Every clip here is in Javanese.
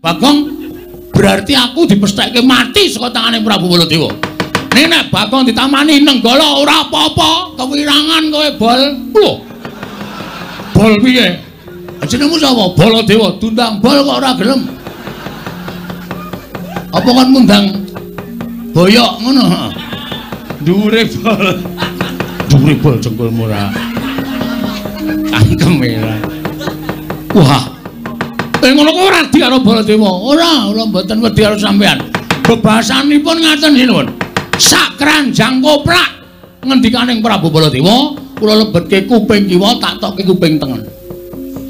Bagong berarti aku dipestheke mati saka tangane Prabu Baladewa. Ning nek Bagong ditamani Nenggala ora apa-apa, kewirangan kowe bol. Lho. Bol piye? Jenengmu sapa? Baladewa. Diundang bol kok ora gelem. Apa kon ngundang boyok ngono? Dhuwure bol. Dhuwure bol jengkulmu ora. Cangkem ora. Wah. Ngono kok ora wedi karo Baladewa. Ora, kula mboten wedi karo sampean. Bebasanipun ngaten sinuwun. Sak keranjang koplak ngendikaning Prabu Baladewa, kula lebetke kuping kiwa tak tokke kuping tengen.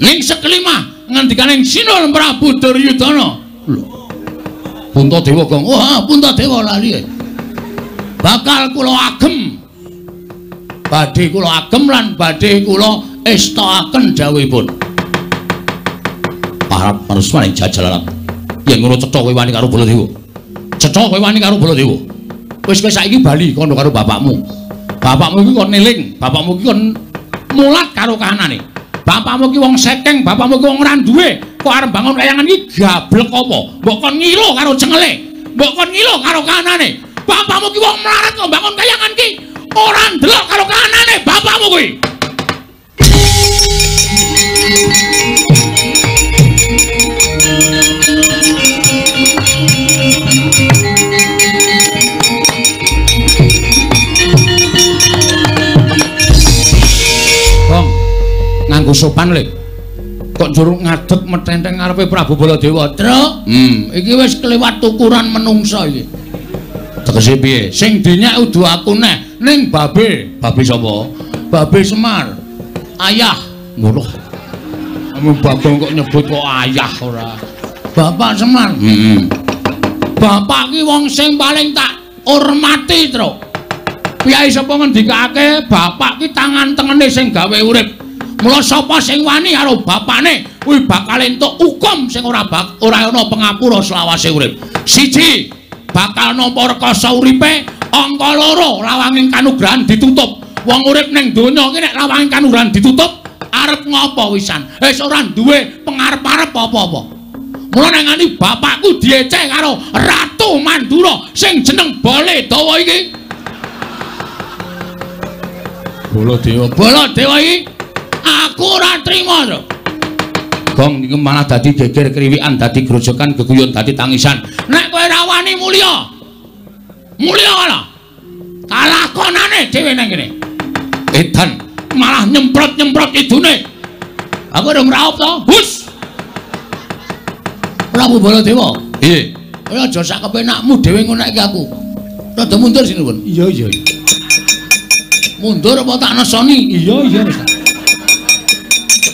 Ning sekelimah ngendikaning sinuwun Prabu Duryudana. Lho. Puntadewa Gong. Wah, Puntadewa lali. Bakal kula agem. Badhe kula agem lan badhe kula estokaken dawuhipun. Parap marusmaning jajalarat. Yen ngono cetha kowe wani karo Baladewa. Cetha kowe wani karo Baladewa. Wis kowe saiki bali kono karo bapakmu. Bapakmu iki kon neling, bapakmu iki kon mulat karo kahanane. Bapakmu iki wong sekeng, bapakmu iki wong ora duwe. Kok arep bangun kayangan iki gablek apa? Mbok kon ngilo karo cengele. Mbok kon ngilo karo kahanane. Bapakmu iki wong melarat kok bangun kayangan iki ora ndelok karo kahanane bapakmu kuwi. Bong, nganggo sopan le. Kok njur ngadeg metenteng ngarepe Prabu Baladewa. Truk, iki wis kelewat ukuran menungsa iki. Tegese piye? Sing dinyak udu aku neh ning babe. Babe sapa? Babe Semar. Ayah. Ngono. Kamu Bagong kok nyebut kok ayah ora. Bapak Semar. Heeh. Bapak ki wong sing paling tak hormati, Truk. Piyai sapa ngendikake bapak ki tangan tengene sing gawe urip. Mula sapa sing wani karo bapane kuwi bakal entuk hukum sing ora ora ana pengapura selawase urip. Siji, bakal nampa rekasa uripe, angka loro lawanging kanugrahan ditutup. Wong urip ning donya iki nek lawanging kanugrahan ditutup, arep ngopo wisan? Wis ora duwe pengarep-arep apa-apa. Mula nek nganti bapakku dieceh karo Ratu Mandura sing jeneng Baladewa iki. Baladewa, Baladewa iki aku ora trima to. Gong iki malah dadi geger kriwikan, dadi grojokan, geguyon, dadi tangisan. Nek kowe ora wani mulya. Mulya ora. Kalakonane dhewe nang kene. Edan malah nyemprot-nyemprot idune. Aku urung raup to. Hus. Prabu Baladewa. Piye? Kowe aja sak kepenakmu dhewe ngonekke aku. Rada mundur sinuwun. Iya, iya. Mundur apa tak nesoni? Iya, iya.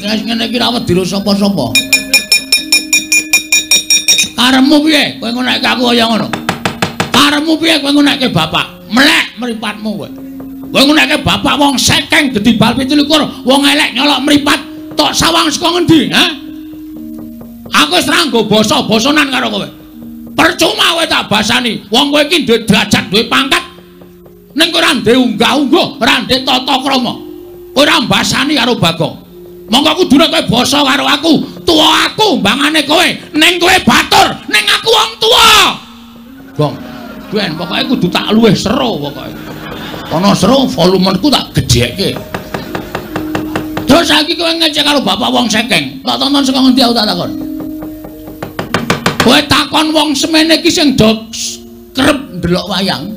Nek ngene iki ra wedi sapa-sapa. Karepmu piye? Kowe ngonekke aku kaya ngono. Karepmu piye kowe ngonekke bapak? Melek mripatmu kowe. Kowe ngonekke bapak wong sekeng gedhi bal 27, wong elek nyolok mripat, tok sawang saka ngendi, ha? Aku wis ra nggo basa-basanan karo kowe. Percuma kowe tak basani. Wong kowe iki duwe derajat, duwe pangkat. Ning kowe ora ndek unggah-ungguh, ora ndek tata krama. Kowe ora mbasani karo Bagong. Monggo kudune kowe basa karo aku, tuwa aku mbangane kowe, ning kowe batur, ning aku wong tuwa. Gong, ben pokoke kudu tak luwih seru pokoke. Ana seru volumeku tak gedhekke. Terus saiki kowe ngecek karo bapak wong sekeng, tak tonton saka ngendi aku tak takon. Kowe takon wong semene iki sing do kerep ndelok wayang.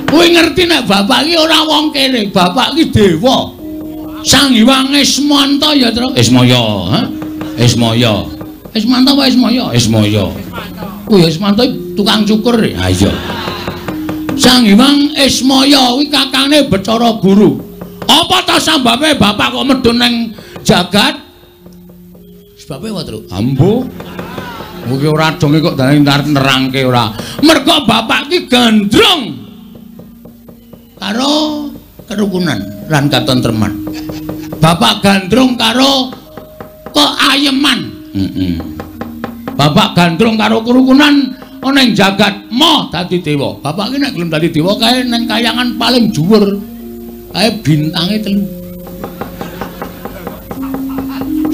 Kowe ngerti nek bapak iki ora wong kene, bapak iki dewa. Sang Hyang Ismanta ya, Truk. Ismaya, ha? Ismaya. Ismanta apa Ismaya? Ismaya. Kuwi Ismanta tukang cukur. Ha iya. Sang Hyang Ismaya kuwi kakangne Bathara Guru. Apa ta sambabe bapak kok medhun ning jagat? Sebabe apa, Truk? Ambo. Kuwi ora donge kok dadi nerangke ora. Mergo bapak ki gandrung karo kerukunan lan katentreman. Bapak gandrung karo keayeman. Bapak gandrung karo kerukunan ana ing jagat mo dadi dewa. Bapak ki nek gelem dadi dewa kae ning kayangan paling dhuwur. Kae bintange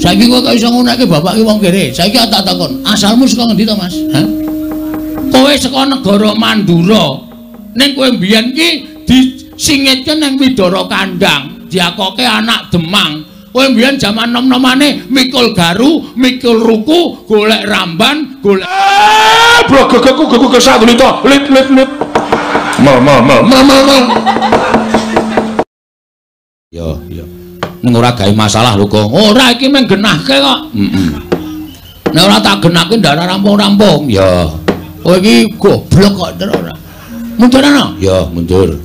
3. Saiki kowe kok iso ngunekke bapak ki wong kere. Saiki tak takon, asalmu saka ngendi to, Mas? Hah? Kowe saka negara Mandura. Ning kowe mbiyen ki disingitke ning Widara Kandang, diakoke anak Demang. Kowe mbiyen jaman nom-nomane mikul garu, mikul ruku, golek ramban, golek blogogoku gogo sadulita lit lit lit. Mel mel mel mel mel. Yo yo. Ning ora gawe masalah lho, Gong. Ora iki mung genahke kok. Heeh. Nek ora tak genahke ndak rampung-rampung. Ya. Kowe iki goblok kok terus ora. Mundur ana? Ya, mundur.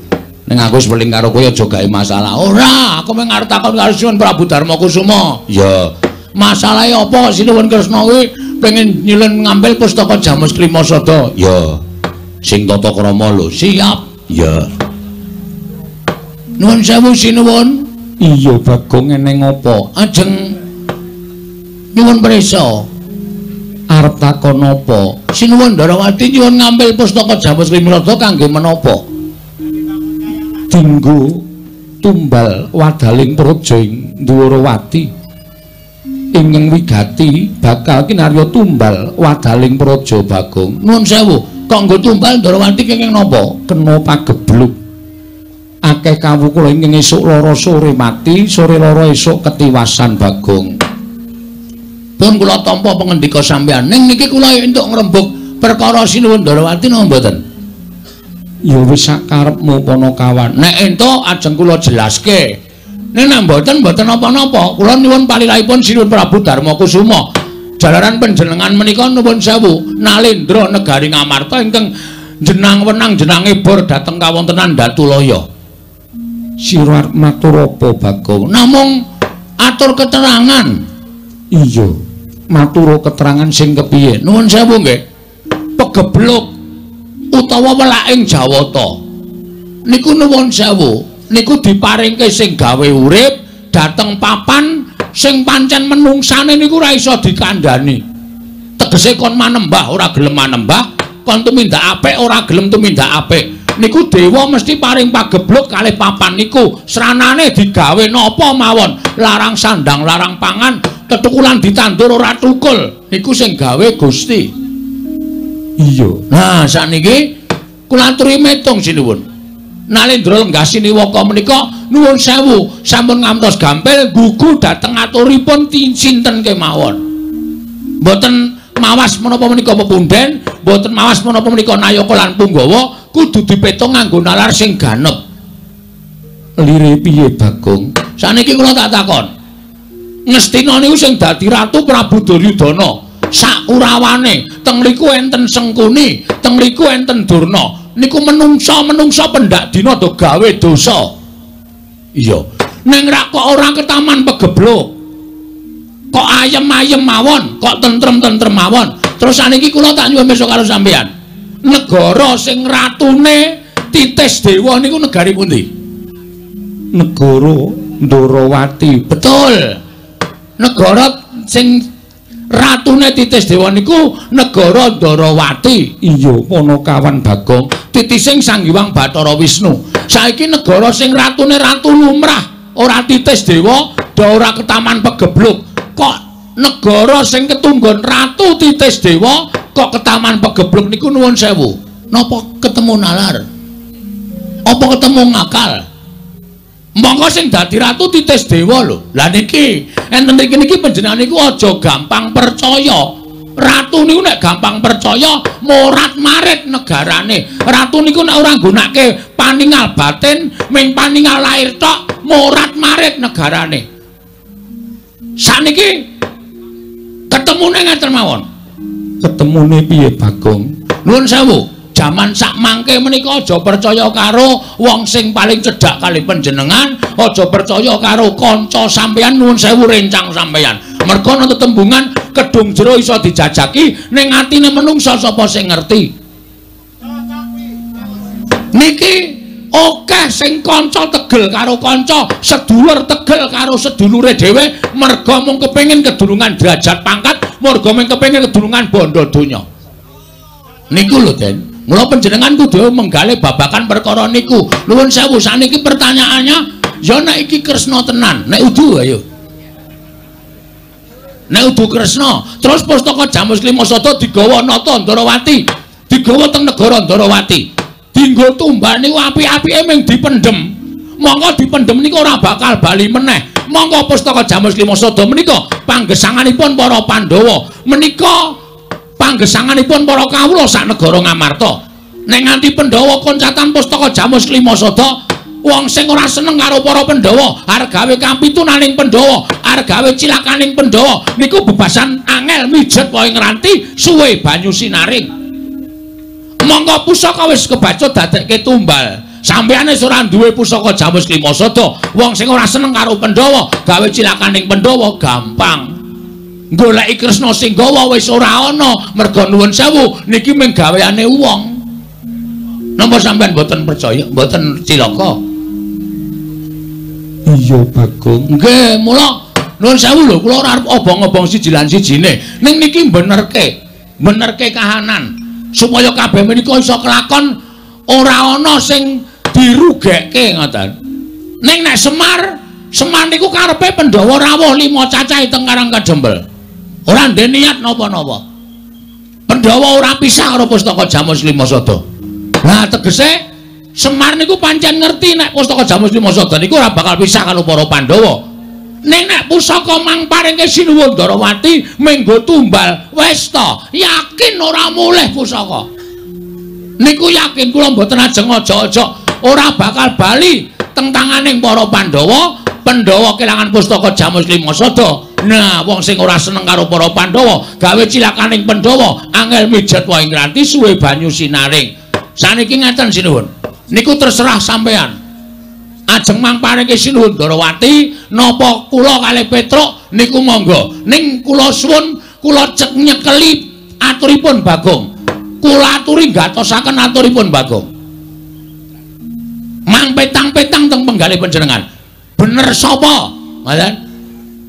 Ning aku wis weling karo kowe aja gawe masalah. Ora, aku mung arep takon karo Sinuwun Prabu Darma Kusuma. Ya. Masalahe apa Sinuwun Kresna kuwi pengen nyilen ngambil pustaka Jamus Klima Sada? Ya. Sing tata krama lho, siap. Ya. Nuwun sewu Sinuwun. Iya, Bagong eneng apa? Ajeng nyuwun prisa. Arep takon apa? Sinuwun Ndarawati nyuwun ngambil pustaka Jamus Klima Sada kangge menapa? Dinggo tumbal wadaling praja ing Dwarawati. Ingkang wigati bakal kinarya tumbal wadaling praja Bagong. Nuwun sewu, kok nggo tumbal Ndarawati kenging napa? Kena pagebluk. Akeh kawula ingkang esuk lara sore mati, sore lara esuk ketiwasan Bagong. Pun kula tampa pangendika sampeyan. Ning niki kula entuk ngrembug perkara Sinuwun Ndarawati napa mboten? Ya wis sakarepmu Panakawan. Nek entuk ajeng kula jelaske. Nek nek mboten mboten napa-napa, kula nyuwun palilahipun Sinuwun Prabu Darma Kusuma. Jalaran panjenengan menika nuwun sewu nalendra negari Ngamarta ingkang jenang wenang jenange bor dhateng kawontenan Datulaya. Sira arep matur apa Bagong? Namung atur keterangan. Iya, matur keterangan sing kepiye? Nuwun sewu nggih. Pegebluk utawa welaking Jawata niku nuwun sewu niku diparingke sing gawe urip dhateng papan sing pancen menungsane niku ora iso dikandhani. Tegese kon manembah ora gelem manembah, kon tumindak apik ora gelem tumindak apik. Niku dewa mesti paring pagebluk kalih papan niku. Sranane digawe napa mawon, larang sandang, larang pangan, tetukulan ditandur ora tukul. Niku sing gawe Gusti. Iya. Nah, sakniki kula aturi metung sinuwun. Nalendra lenggah siniwaka menika nuwun sewu sampun ngantos gampil gugu dhateng aturipun sinten kemawon. Mboten mawas menapa menika pepunden, mboten mawas menapa menika nayaka lan punggawa, kudu dipetung nganggo nalar sing ganep. Lire piye Bagong? Sakniki kula tak takon. Ngastina niku sing dadi ratu Prabu Duryudana. Sakurawane teng mriku enten Sengkuni, teng mriku enten Durna. Niku menungsa-menungsa pendak dina do gawe dosa. Iya. Ning rak kok ora ketaman pegebluk. Kok ayem-ayem mawon, kok tentrem-tentrem mawon. Terus saniki kula tak nyuwun besok karo sampeyan. Negara sing ratune Titis Dewa niku negari pundi? Negara Ndarawati. Betul. Negara sing ratune Titis Dewa niku negara Ndarawati. Iya, Panakawan Bagong. Titising Sang Hyang Bathara Wisnu. Saiki negara sing ratune ratu lumrah, ora Titis Dewa, do ora ketaman pegebluk. Kok negara sing ketunggon ratu Titis Dewa kok ketaman pegebluk niku nuwun sewu. Napa ketemu nalar? Apa ketemu ngakal? Monggo sing dadi ratu Titis Dewa lho. Lah niki enten mriki niki panjenengan niku aja gampang percaya. Ratu niku nek gampang percaya morat-marit negarane. Ratu niku nek ora nggunake paningal batin, ming paningal lahir tok, morat-marit negarane. Sakniki ketemune ngeten mawon. Ketemune piye Bagong? Nuwun sewu. Jaman sak mangke menika aja percaya karo wong sing paling cedhak kali panjenengan, aja percaya karo kanca sampeyan, nuwun sewu rencang sampeyan. Merga ana tetembungan kedung jero iso dijajaki ning atine menungsa sapa sing ngerti. Niki akeh sing kanca tegel karo kanca, sedulur tegel karo sedulure dhewe merga mung kepengin kedulungan derajat pangkat, merga mung kepengin kedulungan bondo donya. Niku lho, Den. Mula panjenengan kudu menggalih babakan perkara niku. Nuwun sewu, saniki pertanyaannya, ya nek iki Kresna tenan, nek udu ayo. Nek udu Kresna, terus pustaka Jamus Klima Sada digawa Nata Ndarawati, digawa teng negara Ndarawati. Dinggo tumbal niku apik-apike ming dipendhem. Monggo dipendhem niku ora bakal bali meneh. Monggo pustaka Jamus Klima Sada menika panggesanganipun para Pandhawa, menika panggesanganipun para kawula sak negara Ngamarta. Nek nganti Pandhawa koncatan pustaka Jamus Klima Sada, wong sing ora seneng karo para Pandhawa, arep gawe kapitunaning Pandhawa, arep gawe cilakaning Pandhawa, niku bebasan angel mijet wae ngranti suwe banyu sinaring. Monggo pusaka wis kebacut dadekke tumbal. Sampeyan wis ora duwe pusaka Jamus Klima Sada, wong sing ora seneng karo Pandhawa, gawe cilakaning Pandhawa gampang. Goleki Kresna sing gawa wis ora ana, merga nuwun sewu niki mung gaweane wong. Napa sampeyan mboten percaya, mboten cilaka? Iya, Bagong. Nggih, mula nuwun sewu lho, kula ora arep obong-obong siji lan sijine. Ning niki benerke, benerke kahanan supaya kabeh menika iso kelakon ora ana sing dirugekke ngoten. Ning nek Semar, Semar niku karepe Pandhawa rawuh 5 cacahe teng Karang Kajembel. Ora ndek niat napa-napa. Pandhawa ora pisah karo pustaka Jamus Klima Sada. Lah tegese Semar niku pancen ngerti nek pustaka Jamus Klima Sada niku ora bakal pisah karo para Pandhawa. Ning nek pusaka mang paringke Sinuwun Ndarawati menggo tumbal wis ta, yakin ora mulih pusaka. Niku yakin kula mboten ajeng aja-aja ora bakal bali teng tanganing para Pandhawa. Pandhawa kelangan pustaka Jamus Klima Sada. Nah, wong sing ora seneng karo para Pandhawa, gawe cilakaning Pandhawa, angel mijet wae ngranti suwe banyu sinaring. Saniki ngeten sinuwun. Niku terserah sampean. Ajeng mang paringke Sinuwun Ndarawati napa kula kalih Petruk niku monggo. Ning kula suwun kula cek nyekeli aturipun Bagong. Kula aturi gatosaken aturipun Bagong. Mang petang-petang teng penggalih panjenengan. Bener sapa? Ngoten.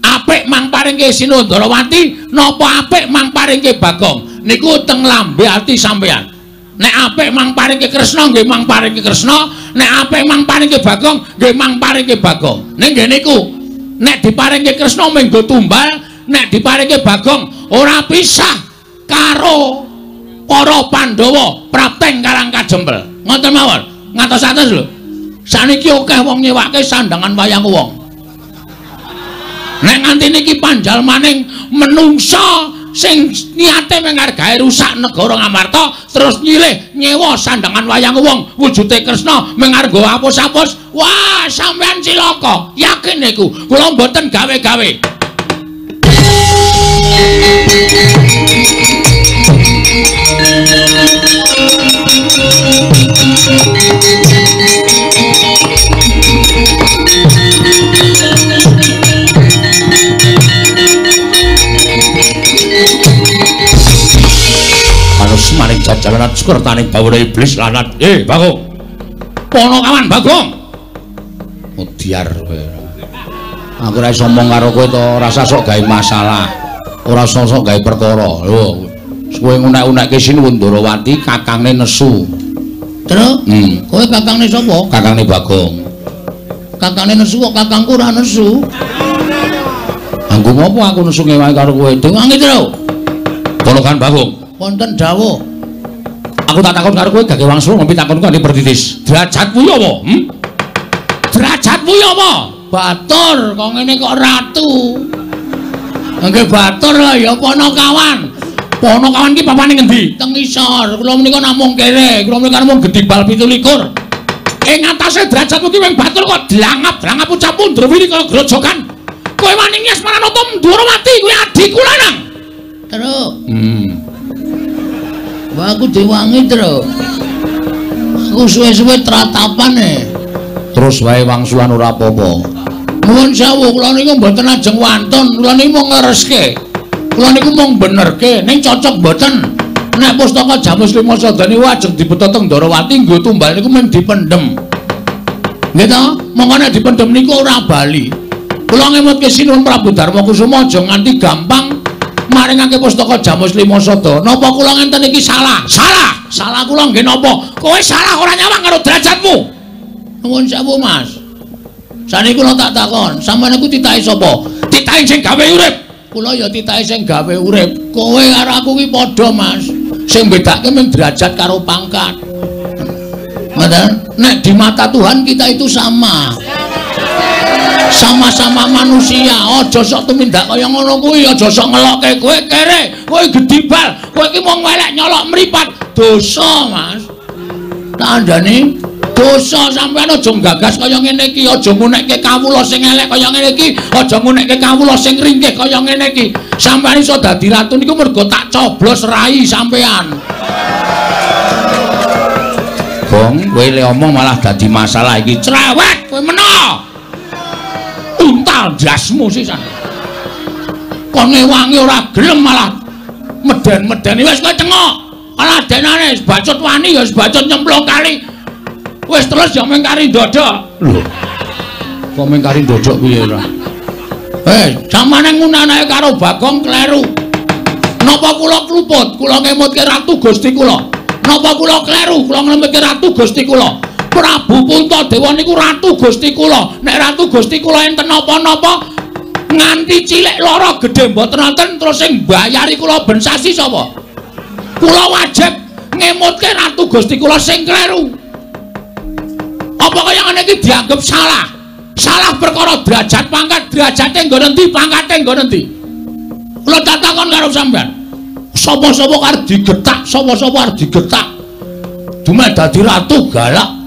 Apik mang paringke Sinuwun Ndarawati napa apik mang paringke Bagong? Niku teng lambe ati sampean. Nek apik mang paringke Kresna nggih mang paringke Kresna, nek apik mang paringke Bagong nggih mang paringke Bagong. Ning nggih niku, nek diparingke Kresna menggo tumbal, nek diparingke Bagong ora pisah karo para Pandhawa prapteng Karang Kajempel. Ngoten mawon, ngatos-atos lho. Saniki akeh wong nyewake sandangan wayang wong. Nek nganti niki panjal maning menungsa sing niate mung gawe rusak negara Ngamarta terus nyilih nyewa sandangan wayang wong wujude Kresna mung arep apus-apus, wah sampean cilaka, yakin niku kula mboten gawe-gawe. Manus maring jajalan sukertaning bawara iblis lanat. Bagong. Ponokawan Bagong. Mudyar kowe. Aku ora iso omong karo kowe to, ora usah sok gawe masalah. Ora usah sok gawe perkara. Lho, kowe ngunek-unekke Sinuwun Ndarawati kakangne nesu. Truk? Kowe kakangne sapa? Kakangne Bagong. Kakangne nesu kok kakangku ora nesu. Anggo ngopo aku nesu ngewangi karo kowe? Dewangi, Truk. Ponokan Bagong. Wonten dawuh. Aku tak takon karo kowe gage wangsul ngopi takonku kanthi pertitis. Derajatmu ya apa? Derajatmu ya apa? Batur, kok ngene kok ratu. Nggih batur lah ya Ponokawan. Ponokawan ki papane ngendi? Teng isor. Kula menika namung kere, kula menika namung gedibal 27. Ing atase derajatmu ki wing batur kok dlangap-dlangap ucapmu ndrewini kaya grojogan. Kowe wani ngias Maranata Ndhurawati kuwi adhiku lanang. Truk. Wah, aku diwangi, Truk. Aku suwe-suwe tratapan e. Terus wae wangsulan ora apa-apa. Nuwun sewu, kula niku mboten ajeng wantun, kula niku mung nglereske. Kula niku mung benerke, ning cocok mboten. Nek pustaka Jamus Klima Sada niku ajeng dibeto teng Ndarawati nggo tumbal niku mung dipendhem. Nggih to? Monggo nek dipendhem niku ora bali. Kula ngemutke Sinuwun Prabu Darma Kusuma aja nganti gampang maringake pustaka Jamus Klima Sada. Napa kula ngenten iki salah? Salah. Salah kula nggih napa? Kowe salah ora nyawang karo derajatmu. Nuwun sewu, Mas. Saniki kula tak takon, sampeyan niku titahe sapa? Titahe sing gawe urip. Kula ya titahe sing gawe urip. Kowe karo aku ki padha, Mas. Sing bedake mung derajat karo pangkat. Ngoten? Nek di mata Tuhan kita itu sama. Sama-sama manusia. Aja sok tumindak kaya ngono kuwi, aja sok ngelokke kowe kere, kowe gedibal, kowe iki mung welek nyolok mripat. Dosa, Mas. Tandane dosa sampean aja nggagas kaya ngene iki, aja ngunekke kawula sing elek kaya ngene iki, aja ngunekke kawula sing ringkih kaya ngene iki. Sampean iso dadi ratu niku mergo tak coblos rai sampean. Gong, kowe le omong malah dadi masalah iki. Cerewet kowe meno. Untal ndasmu sisan. Kon ngewangi ora gelem malah meden-medeni wis kowe cengok. Alah denane bacut wani ya bacut nyemplung kali. Wis terus ya mung kari ndodok. Lho. Kok mung kari ndodok piye ora? Samane ngunanake karo Bagong kleru. Napa kula kluput? Kula ngemutke Ratu Gusti kula. Napa kula kleru? Kula ngemutke Ratu Gusti kula. Prabu Puntadewa niku Ratu Gusti kula. Nek Ratu Gusti kula enten napa-napa nganti cilik lara gedhe mboten wonten terus sing mbayari kula ben sasi sapa? Kula wajib ngemutke Ratu Gusti kula sing kleru. Apa kaya ngene iki dianggep salah? Salah perkara derajat pangkat, derajate nggon endi, pangkate nggon endi? Kula takon karo sampean. Sapa-sapa arep digetak, sapa-sapa arep digetak. Dumeh dadi ratu galak.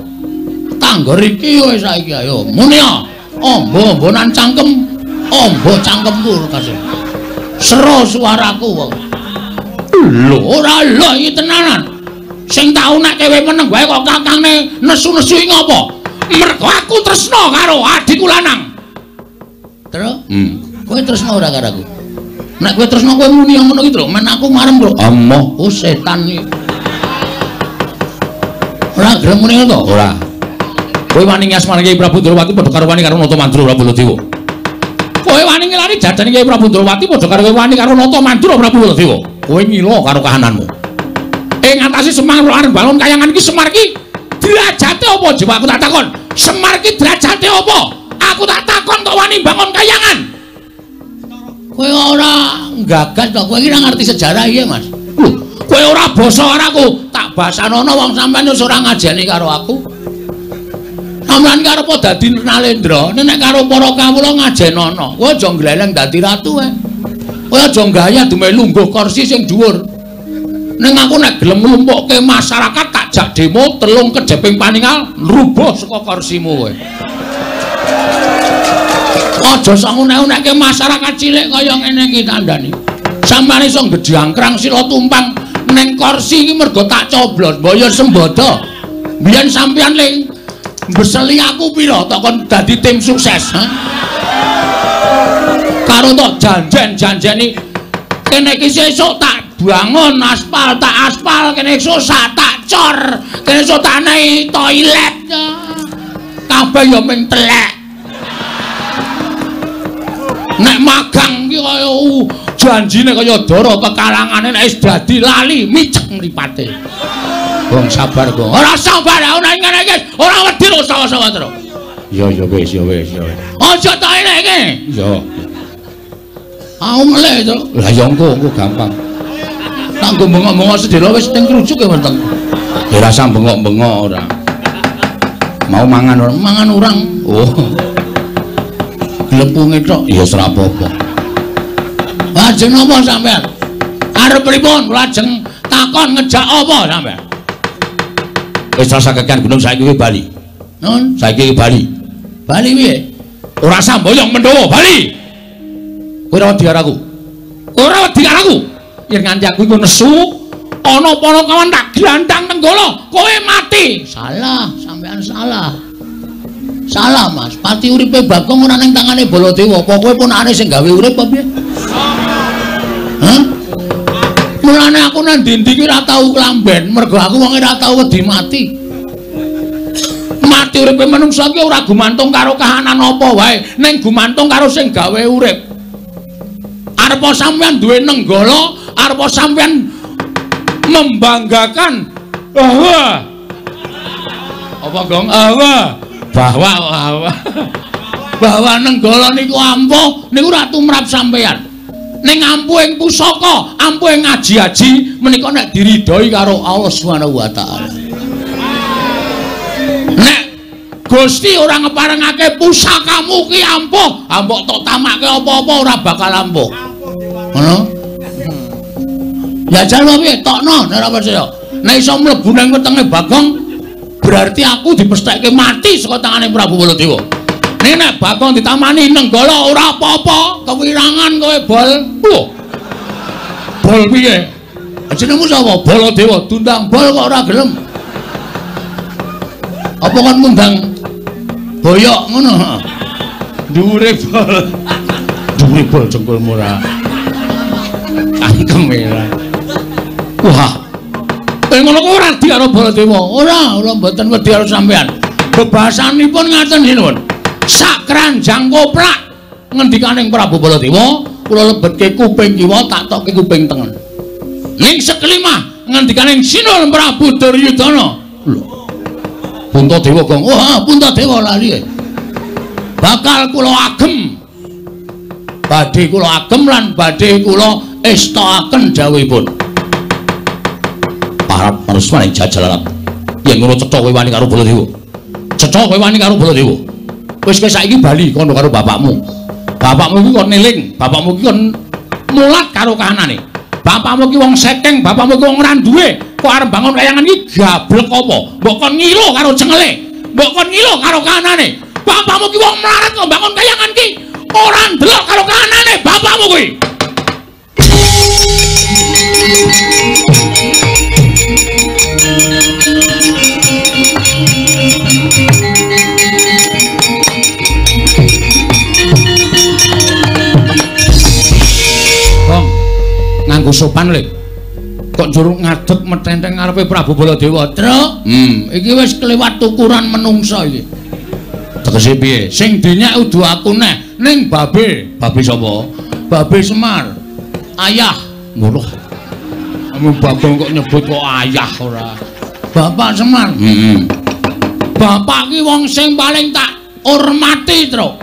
Tanggor iki wis saiki ayo muni ya. Ombo-ombonan cangkem, ombo cangkemku kasih. Sero suaraku wong. Lho ora lho iki tenanan. Sing tau nek kowe meneng wae kok kakangne nesu-nesu iki ngopo? Mergo aku tresna karo adikku lanang. Terus? Kowe tresna ora karo aku? Nek kowe tresna kowe muni ngono iki, Tru. Men aku marem, Tru. Amoh, oh setan iki. Ora gelem muni ngono to? Ora. Kowe wani ngasmani Kyai Prabu Ndrawati padha karo wani karo Nata Mandura Prabu Baladewa. Kowe wani ngelari jajane Kyai Prabu Ndrawati padha karo kowe wani karo Nata Mandura Prabu Baladewa. Kowe ngila karo kahananmu. Ing ngatasi Semar arep bangun kayangan iki Semar iki derajate apa coba aku tak takon. Semar iki derajate apa? Aku tak takon kok wani bangun kayangan. Kowe ora nggagas to, kowe iki ora ngerti sejarah iya, Mas. Lho, kowe ora basa karo aku, tak basanono wong sampean wis ora ngajeni karo aku. Sampeyan ki arep dadi Nalendra, nek karo para kawula ngajenono. Kowe aja ngleleng dadi ratu ae. Kowe aja gaya dumeh lungguh kursi sing dhuwur. Ning aku nek gelem nglumpukke masyarakat tak jak demo telung kejeping paningal rubuh saka kursimu kowe. Aja sak unek-unekke masyarakat cilik kaya ngene iki tandani. Sampeyan iso ngejangkrang sila tumpang ning kursi iki mergo tak coblos, mbok ya sembodo. Biyen sampeyan ling mbeseli aku pira tok kon dadi tim sukses, ha? Karo tok janjen-janjeni kene iki sesuk tak bangun aspal, tak aspal kene esuk tak cor, kene esuk tak nei toilet. Kabeh ya mung telek. Nek magang ki kaya janjine kaya dara kekalangane nek wis dadi lali micek mripate. Wong sabar kok. Ora sabar aku nek ngene iki ora wedi lho sawa-sawa terus. Ya ya wis ya wis ya. Aja tak eleke. Ya. Aku ngelih to. Lah ya engko engko gampang. Tanggo bengok-bengok sedhela wis teng krujuk ya wonten. Ya ora usah bengok-bengok ora. Mau mangan ora? Mangan urang. Oh. Glepunge tok ya ora apa-apa. Lajeng napa sampean? Arep pripun? Lajeng takon ngejak apa sampean? Wis rasa kekian gunung saiki kowe bali. Nun, saiki bali. Bali piye? Ora samboyong Mendawa, bali. Kowe ora wedi karo aku. Ora wedi karo aku. Yen nganti aku iku nesu, ana panakawan tak glandang Nenggala, kowe mati. Salah, sampean salah. Salah, Mas. Pati uripe Bagong ora ning tangane Baladewa. Apa kowe ponakane sing gawe urip apa piye? Hah? Mulane aku nang ndi-ndi ki ora tau klamben, mergo aku wong ora tau wedi mati. Mati uripe manungsa ki ora gumantung karo kahanan apa wae, ning gumantung karo sing gawe urip. Arepa sampeyan duwe Nenggala, arepa sampeyan membanggakan bahwa apa gong? Bahwa bahwa Nenggala niku ampuh niku ora tumrap sampeyan. Ning ampuhing pusaka, ampuhing aji-aji menika nek diridhoi karo Allah Subhanahu wa taala. Nek Gusti ora ngeparengake pusakamu ki ampuh, mbok tok tamake apa-apa ora bakal ampuh. Ngono? Ya jan piye tokno nek ora percaya. Nek iso mlebu nang wetenge Bagong, berarti aku dipestheke mati saka tangane Prabu Baladewa. Nek nek Bagong ditamani Nenggala ora apa-apa, kewirangan kowe bol. Lho. Bol piye? Jenengmu sapa? Baladewa. Diundang bol kok ora gelem. Apa kon ngundang boyok ngono? Dhuwure bol. Dhuwure bol jengkulmu ora. Cangkem ora. Wah. Ngono kok ora wedi karo Baladewa. Ora, ora mboten wedi karo sampean. Bebasanipun ngaten sinuwun. Sak keranjang koplak ngendikaning Prabu Baladewa, kula lebetke kuping kiwa tak tokke kuping tengen. Ning sekelimah ngendikaning sinuwun Prabu Duryudana. Lho. Puntadewa Gong. Wah, Puntadewa lali. Bakal kula agem. Badhe kula agem lan badhe kula estoaken dawuhipun. Parap manusmane jajal. Yen ngono cetha kowe wani karo Baladewa. Cetha kowe wani karo Baladewa. Wis kowe saiki bali kono karo bapakmu. Bapakmu iki kon eling, bapakmu iki kon mulat karo kahanane. Bapakmu iki wong sekeng, bapakmu iki wong ora duwe. Kok arep bangun kayangan iki gablek apa? Mbok kon ngilo karo cengele. Mbok kon ngilo karo kahanane. Bapakmu iki wong melarat kok bangun kayangan iki ora ndelok karo kahanane bapakmu kuwi. Bong, nganggo sopan le. Kok njur ngadeg metenteng ngarepe Prabu Baladewa. Truk, iki wis kelewat tukuran menungsa iki. Tegese piye? Sing dinyak udu aku neh ning babe. Babe sapa? Babe Semar. Ayah. Ngono. Kamu Bagong kok nyebut kok ayah ora. Bapak Semar. Heeh. Bapak ki wong sing paling tak hormati, Truk.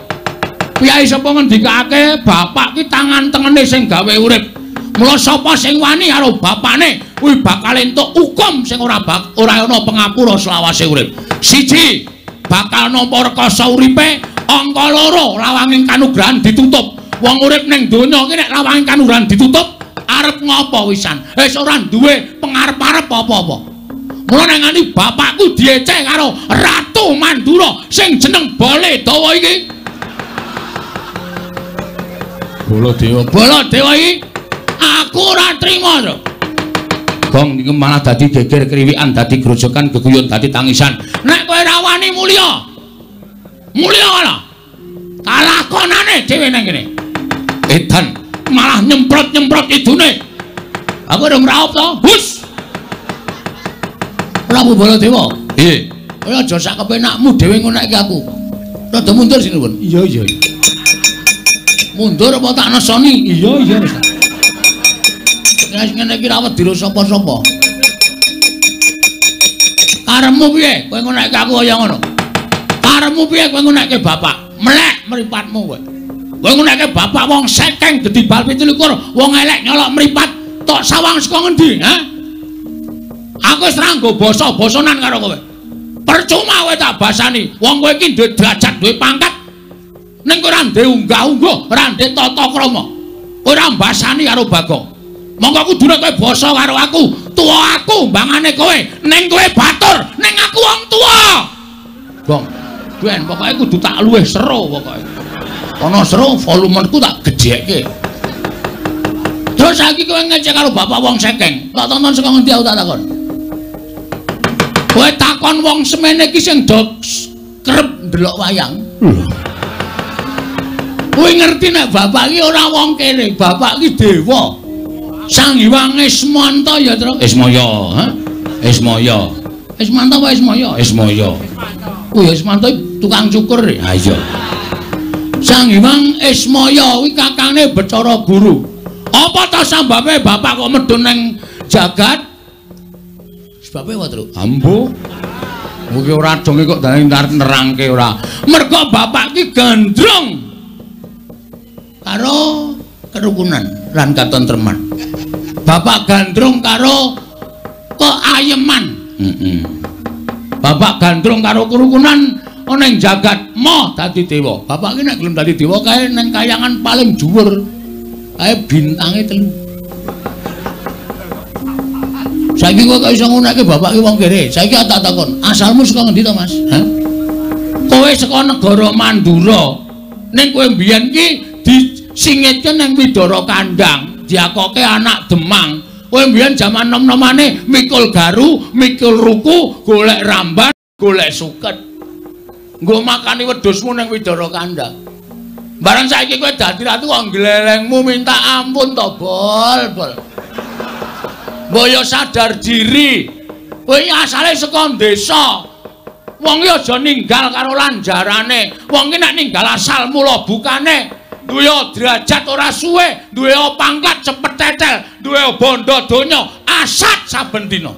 Piyai sapa ngendikake bapak ki tangan tengene sing gawe urip. Mula sapa sing wani karo bapane kuwi bakal entuk hukum sing ora ora ana pengapura selawase urip. Siji, bakal nampa rekasa uripe, angka loro lawanging kanugrahan ditutup. Wong urip ning donya iki nek lawanging kanugrahan ditutup, arep ngopo wisan? Wis ora duwe pengarep-arep apa-apa. Mula nek nganti bapakku dieceh karo Ratu Mandura sing jeneng Baladewa iki. Baladewa, Baladewa iki aku ora trima to. Gong iki malah dadi geger kriwikan, dadi grojokan, geguyon, dadi tangisan. Nek kowe ora wani mulya. Mulya ana. Kalakonane dhewe nang kene. Edan malah nyemprot-nyemprot idune. Aku urung raup to. Hus. Prabu Baladewa. Nggih. Kowe aja sak kepenakmu dhewe ngono iki aku. Rada mundur sinuwun. Iya, iya. Mundur apa tak nesoni? Iya, iya. Wis ngene iki ra wedi sapa-sapa. Karepmu piye? Kowe ngonekke aku kaya ngono. Karepmu piye kowe ngonekke bapak? Melek mripatmu kowe. Kowe ngonekke bapak wong sekeng gedhi bal 27, wong elek nyolok mripat, tok sawang saka ngendi, ha? Aku wis ra nggo basa-basanan karo kowe. Percuma kowe tak basani. Wong kowe iki duwe derajat, duwe pangkat. Ning kowe ora ndek unggah-ungguh, ora ndek tata krama. Kowe ora mbasani karo Bagong. Monggo kudune kowe basa karo aku, tuwa aku mbangane kowe, ning kowe batur, ning aku wong tuwa. Gong, ben pokoke kudu tak luwih seru pokoke. Ana seru volumeku tak gedhekke. Terus saiki kowe ngecek karo bapak wong sekeng, tak tonton saka ngendi aku tak takon. Kowe takon wong semene iki sing do kerep ndelok wayang. Kowe ngerti nek bapak iki ora wong kene, bapak iki dewa. Sang Hyang Ismanta ya, Tru. Ismaya, ha? Ismaya. Ismanta apa Ismaya? Ismaya. Oh ya Ismanta tukang cukur. Ha iya. Sang Hyang Ismaya kuwi kakangne Bathara Guru. Apa ta sambabe bapak kok medhun ning jagat? Sebabe apa, Tru? Ambo. Kuwi ora donge kok dadi nerangke ora. Mergo bapak ki gandrung karo kerukunan. lan katentreman. Bapak gandrung karo keayeman. Heeh. Bapak gandrung karo kerukunan ana ing jagat moh dadi dewa. Bapak ki nek gelem dadi dewa kae ning kayangan paling dhuwur. Kae bintange 3. Saiki kowe kok iso ngonekke bapak ki wong kere. Saiki tak takon, asalmu saka ngendi to, Mas? Hah? Kowe saka negara Mandura. Ning kowe mbiyen ki disingitke ning Widara Kandang, diakoke anak Demang. Kowe mbiyen jaman nom-nomane mikul garu, mikul ruku, golek ramban, golek suket. Nggo makani wedhusmu ning Widara Kandang. Bareng saiki kowe dadi ratu kok glelengmu minta ampun to, Bol, Bol. Mbok yo sadar diri. Kowe asale saka desa. Wong iki aja ninggal karo lanjarane. Wong iki nek ninggal asal mula bukane duwe derajat ora suwe, duwe pangkat cepet tetel, duwe bondo donya asat saben dina.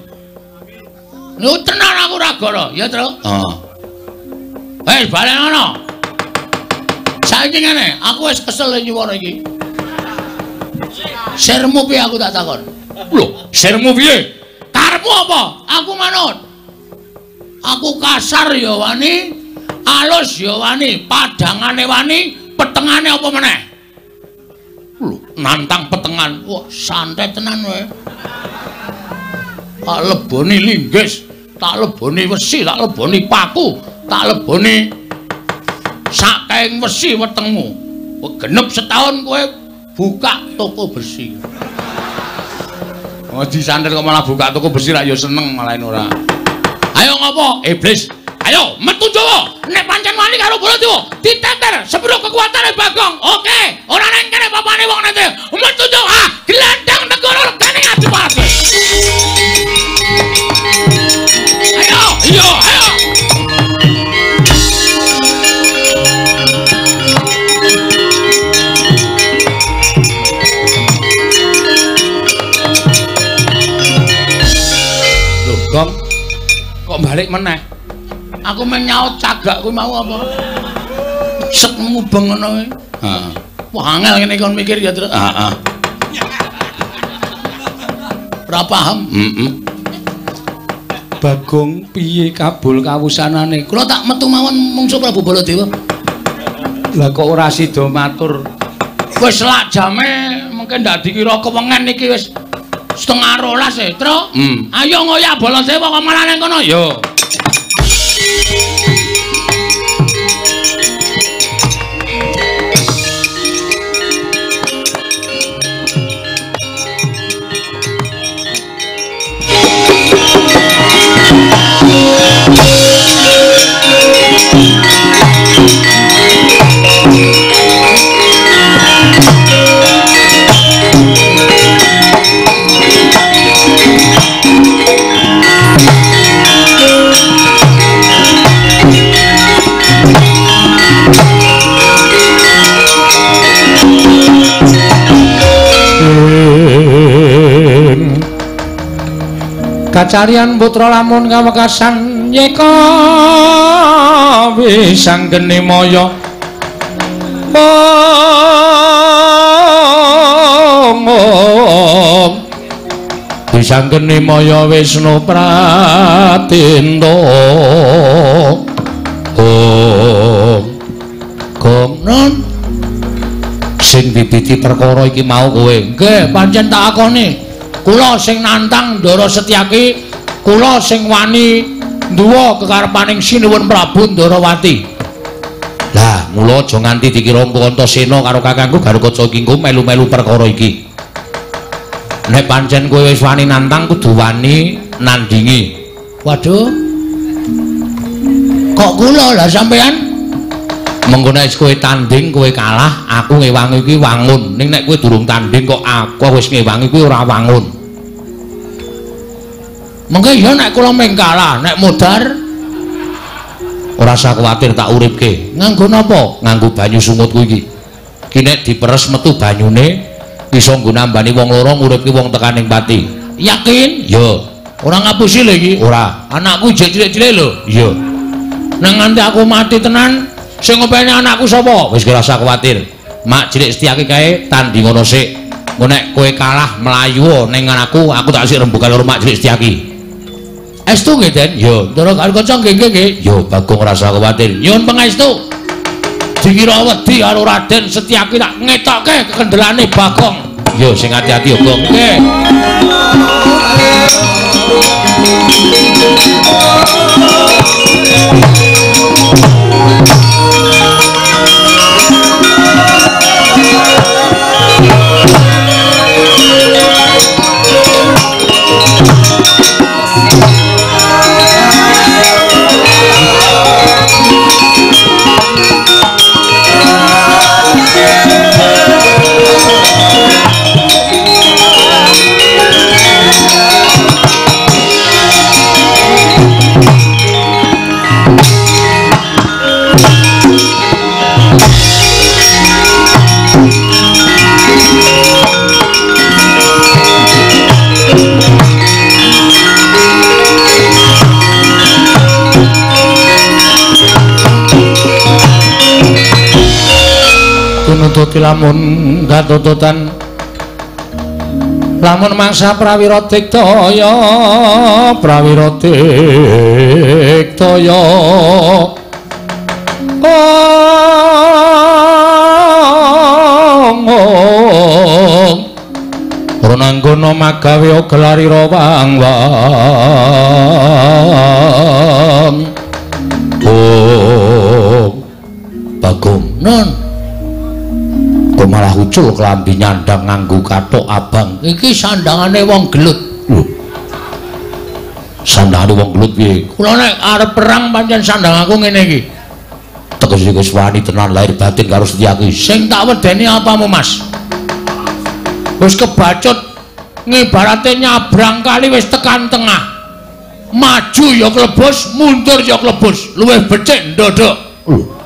Niku tenan aku ora goro, ya, Tru? Heeh. Wis balen ngono. Saiki ngene, aku wis kesel nyuwara iki. Sirmu piye aku tak takon? Lho, sirmu piye? Karepmu apa? Aku manut. Aku kasar ya wani, alus ya wani, padangane wani, petengane apa meneh? Lho, nantang petengan. Wah, santai tenan kowe. Tak leboni linggis, tak leboni wesi, tak leboni paku, tak leboni sakaing wesi wetengmu. Genep setahun kowe buka toko besi. Oh, disantet kok malah buka toko besi rak ya seneng malah ora. Ayo ngopo? Iblis. Ayo metu Jawa. Nek pancen wani karo Baladewa, diteter sepiro kekuatane Bagong. Oke, ora nang kene papane wong nete. Metu Jawa, glandang negara regane Adipati. Ayo, iya, ayo. Loh, Gong. Kok balik meneh? Aku meng nyaut cagak kuwi mau apa? Sek mubeng ngono kuwi. Heeh. Wah, angel ngene kon mikir ya, Tru. Heeh. Ora paham. Heeh. Bagong piye kabul kawusanane? Kula tak metu mawon mungsuh Prabu Baladewa. Lah kok ora sida matur? Wis lak jame mungkin ndak dikira kewengen iki wis 11:30 e, Tru. Ayo ngoyak Baladewa kok malah nang kono. Yo. Kacarian putra lamun kawekasan yeka wisanggeni maya mong wisanggeni maya Wisnu Pratinta. Om Gong non sing bibiti perkara iki mau kowe. Nggih, pancen tak akoni. Kula sing nantang Ndara Setyaki, kula sing wani nduwa kekarepaning Sinuwun Prabu Ndarawati. Lah, mula aja nganti dikira Antasena karo kakangku Garukaca iki engko melu-melu perkara iki. Nek pancen kowe wis wani nantang kudu wani nandingi. Waduh. Kok kula lah sampean? Mengko nek kowe tanding kowe kalah, aku ngewangi kuwi wangun. Ning nek kowe durung tanding kok aku wis ngewangi kuwi ora wangun. Mengko ya nek kula mung kalah, nek modar ora usah kuwatir tak uripke. Nganggo napa? Nganggo banyu sumutku iki. Ki nek diperes metu banyune bisa nggo nambani wong loro nguripke wong tekaning pati. Yakin? Ya. Ora ngapusi lho iki? Ora. Anakku jek cilik-cilik lho. Iya. Nang nganti aku mati tenan sing ngopeni anakku sapa? Wis ora usah kuwatir. Mak cilik Setyaki kae tanding ngono sik. Engko nek kowe kalah mlayu ning aku, aku tak sik rembugan karo Mak Cilik Setyaki. Estu nggih, Den? Yo, Ndara Gatotkaca nggih nggih nggih. Yo, Bagong rasa kuwatir. Nyuwun pangestu. Dikira wedi karo Raden Setyaki tak ngetokke kekendelane Bagong. Yo sing ati-ati yo, Gong. Nggih. Tunututi lamun katututan lamun mangsa prawira diktaya prawira diktaya ong runanggana magawe gelarira wang wang oh Bagong non kok malah ucul klambi nyandang nganggo kathok abang. Iki sandangane wong gelut. Lho. Sandangane wong gelut piye? Kula nek arep perang pancen sandang aku ngene iki. Tegese wis wani tenan lahir batin karo Setyaki. Sing tak wedeni apamu, Mas? Wis kebacut ngibarate nyabrang kali wis tekan tengah. Maju ya klebus, mundur ya klebus. Luwih becik ndodok. Lho.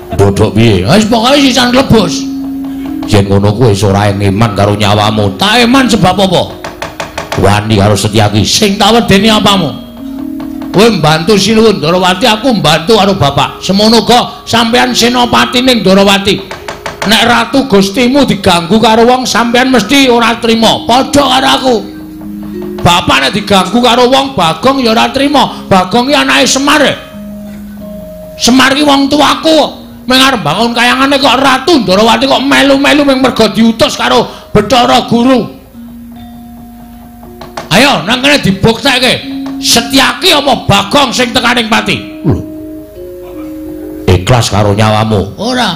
Ndodok piye? Wis pokoke sisan klebus. Yen ngono kuwi wis ora eman karo nyawamu. Tak eman sebab apa? Wani karo Setyaki. Sing tak wedeni apamu? Kowe mbantu Sinuwun Ndarawati, aku mbantu karo bapak. Semono uga sampeyan senopati ning Ndarawati. Nek ratu Gustimu diganggu karo wong, sampeyan mesti ora trima. Padha karo aku. Bapak nek diganggu karo wong, Bagong ya ora trima. Bagong ki anake Semar. Semar ki wong tuaku. Meng arep bangun kayangane kok Ratu Ndarawati kok melu-melu meng merga diutus karo Bathara Guru. Ayo nang kene dibuktekke. Setyaki apa Bagong sing tekaning pati? Lho. Ikhlas karo nyawamu? Ora.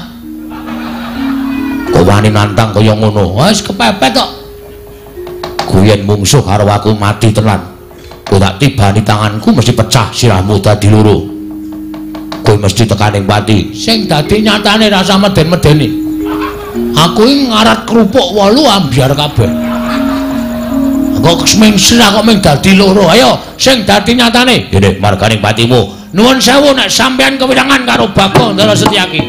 Kok wani nantang kaya ngono? Wis kepepet kok. Kuwi yen mungsuh karo aku mati tenan. Kowe tak tibani tanganku mesti pecah sirahmu dadi loro. Kowe mesti tekaning pati. Sing dadi nyatane rasa meden-medeni. Aku iki ngarat kerupuk 8 ambyar kabeh. Kok ming sirah kok ming dadi loro. Ayo sing dadi nyatane. Ngene marganing patimu. Nuwun sewu nek sampeyan kewirangan karo Bagong Ndara Setyaki.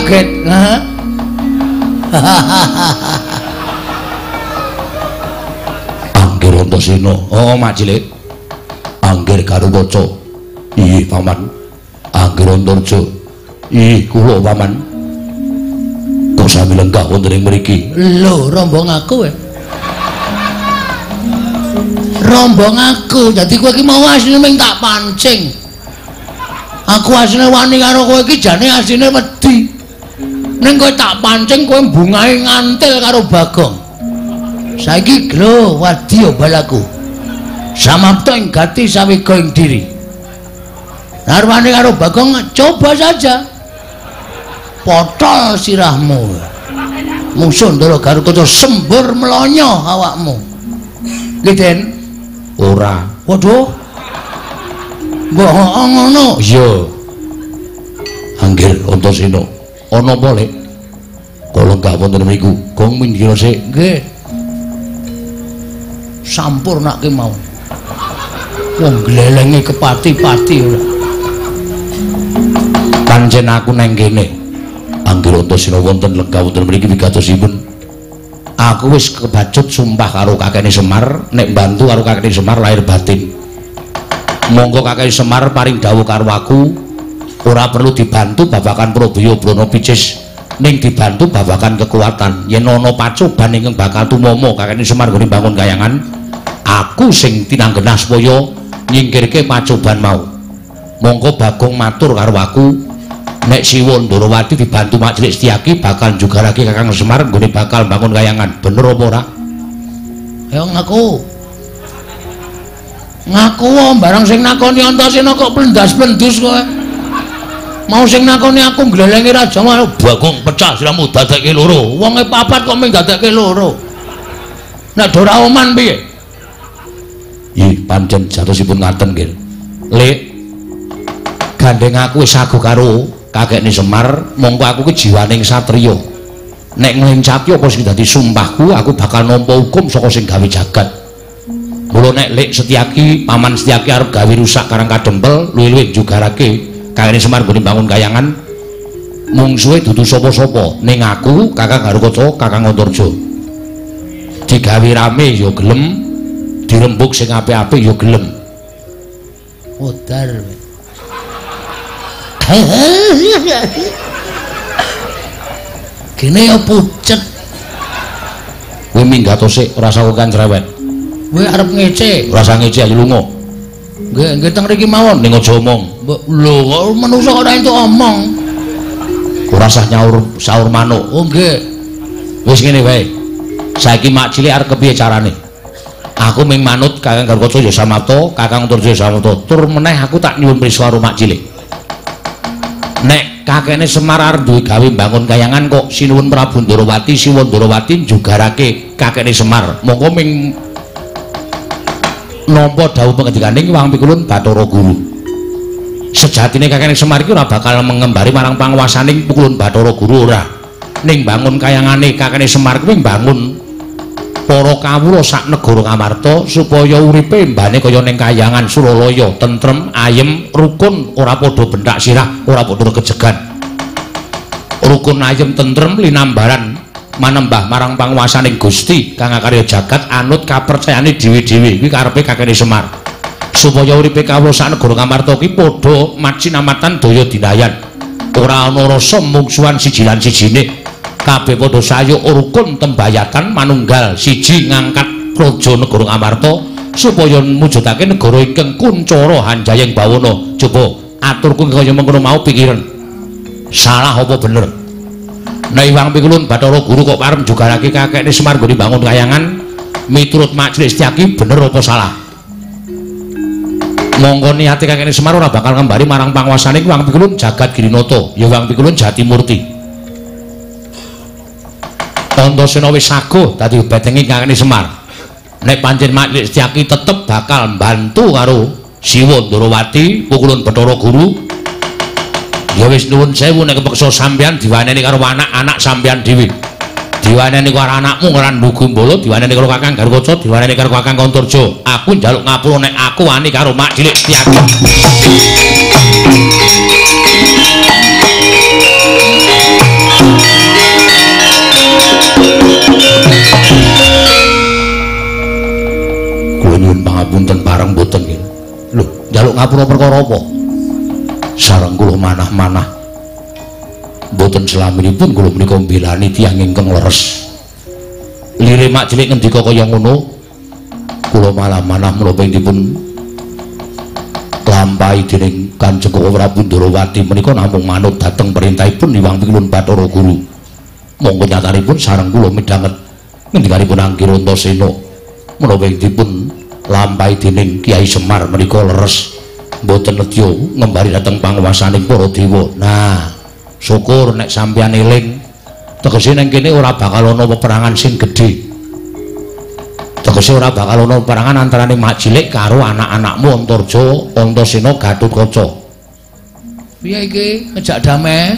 Kaget. Heeh. Anggir Antasena. Oh, Mak Cilik. Anggir Garukaca. Ih, Paman. Anggir Antarja. Ih, kula Paman. Kok sami lenggah wonten ing mriki? Lho, rombong aku. Rombong aku. Dadi kowe iki mau asline ming tak pancing. Aku asline wani karo kowe iki jane asline wedi. Ning kowe tak pancing kowe bungahe ngantil karo Bagong. Saiki glo wadya balaku. Samapta ing gati sawega ing diri. Narwane karo Bagong coba saja. Potol sirahmu. Mungsuh Ndara Garukaca sembur mlonyo awakmu. Nggih, Den. Ora. Waduh. Mbok ngono. Iya. Anggir Antasena. Ana apa, Lek? Kula lenggah wonten mriku. Gong minggir sik. Nggih. Sampurnake mau. Wong glelenge kepati-pati ora. Pancen aku nang kene. Anggir Antasena wonten lenggah wonten mriki wigatosipun. Aku wis kebacut sumpah karo kakene Semar nek mbantu karo kakene Semar lahir batin. Monggo kakene Semar paring dawuh karo aku. Ora perlu dibantu babagan Probaya Brana Picis, ning dibantu babagan kekuatan. Yen ana pacoban ingkang bakal tumama kakene Semar nggone bangun kayangan, aku sing tinanggenah supaya nyingkirke pacoban mau. Monggo Bagong matur karo aku, nek Siwa Ndorowati dibantu Mak Cilik Setyaki bakal njugarake Kakang Semar nggone bakal bangun kayangan. Bener apa ora? Ayo ngaku. Ngaku wae barang sing nakoni Antasena kok plendas-plendus kowe. Mau sing nakoni aku nglelengi raja mau Bagong pecah siramu dadekke loro. Wonge papat kok mung dadekke loro. Nek ora oman piye? Ih, pancen jatosipun ngaten nggih. Lek gandeng aku wis sago karo kakekne Semar, mongko aku ki jiwaning satriya. Nek nglencati apa sing dadi sumpahku, aku bakal nampa hukum saka sing gawe jagat. Mula nek Lek Setyaki, Paman Setyaki arep gawe rusak Karang Kadempel, luwih-luwih njugarake kakekne Semar nggone bangun kayangan, mungsuhe dudu sapa-sapa ning aku Kakang Garukaca, Kakang Antarja. Digawe rame ya gelem, dirembug sing apik-apik ya gelem. Modar. Gene ya pucet. Kowe minggat sik, ora usah kan cerewet. Kowe arep ngece, ora usah ngece ayo lunga. Nggih, nggih teng mriki mawon. Ning aja omong. Lho, kok manungsa ora entuk omong. Ora usah nyaur saur manuk. Oh nggih. Wis ngene wae. Saiki Mak Cilik arep kepiye carane? Aku ming manut Kakang Garukaca ya samapta, Kakang Antarja ya samapta. Tur meneh aku tak nyuwun prisa karo Mak Cilik. Nek kakekne Semar arep duwe gawe mbangun kayangan kok sinuwun Prabu Ndorowati, Siwa Ndorowati njugarake kakekne Semar. Mongko ming nampa dawuh pangendikaning Wang Pikulun Bathara Guru. Sejatine kakekne Semar iki ora bakal mengembari marang panguwasaning Pikulun Bathara Guru ora. Ning bangun kayangane kakekne Semar kuwi mbangun para kawula sak negara Ngamarta supaya uripe mbane kaya ning kayangan Suralaya, tentrem, ayem, rukun, ora padha benthak sirah, ora padha kejegan. Rukun, ayem, tentrem linambaran manembah marang panguwasaning Gusti kang akarya jagat anut kapercayane dhewe-dhewe. Kuwi karepe kakekne Semar. Supaya uripe kawula sak negara Ngamarta ki padha macinamatan daya dinayan. Ora ana rasa mungsuhan siji lan sijine. Kabeh padha sayuk rukun tembayatan manunggal siji ngangkat praja negara Ngamarta supaya mujudake negara ingkang kuncara hanjayeng bawana. Coba aturku kaya mengkono mau pikiran. Salah apa bener? Nek Iwang Pikulun Bathara Guru kok parem jugarake kakekne Semar nggone bangun kayangan miturut Mak Cilik Setyaki bener apa salah? Mongko niate kakekne Semar ora bakal ngembari marang panguwasane Iwang Pikulun Jagat Girinata, ya Iwang Pikulun Jatimurti. Antasena wis saguh dadi betengi kakekne Semar. Nek pancen Mak Cilik Setyaki tetep bakal mbantu karo Siwa Ndorowati Pikulun Bathara Guru, ya wis nuwun sewu nek kepeksa sampeyan diwaneni karo anak-anak sampeyan dhewe. Diwaneni karo anakmu Randhu Gumbala, diwaneni karo Kakang Garukaca, diwaneni karo Kakang Antarja. Aku njaluk ngapura nek aku wani karo Mak Cilik Setyaki. Ngapunten pareng mboten nggih. Lho, njaluk ngapura perkara apa? Sareng kula manah-manah. Mboten selaminipun kula menika mbelani tiyang ingkang leres. Lire mak cilik ngendika kaya ngono, kula malah manah menapa ing dipun lampahi dening Kanjeng Prabu Ndorowati menika namung manut dhateng perintahipun Hyang Pikulun Bathara Guru. Monggo nyatanipun sareng kula midhanget ngendikanipun Angger Antasena menapa ing dipun lampahi dening Kyai Semar menika leres mboten nedya ngembari dhateng panguwasaning para dewa. Nah, syukur nek sampeyan eling, tegese ning kene ora bakal ana peperangan sing gedhe. Tegese ora bakal ana peperangan antarane mak cilik karo anak-anakmu Antarja, Antasena, Gatotkaca. Piye iki ngejak damai?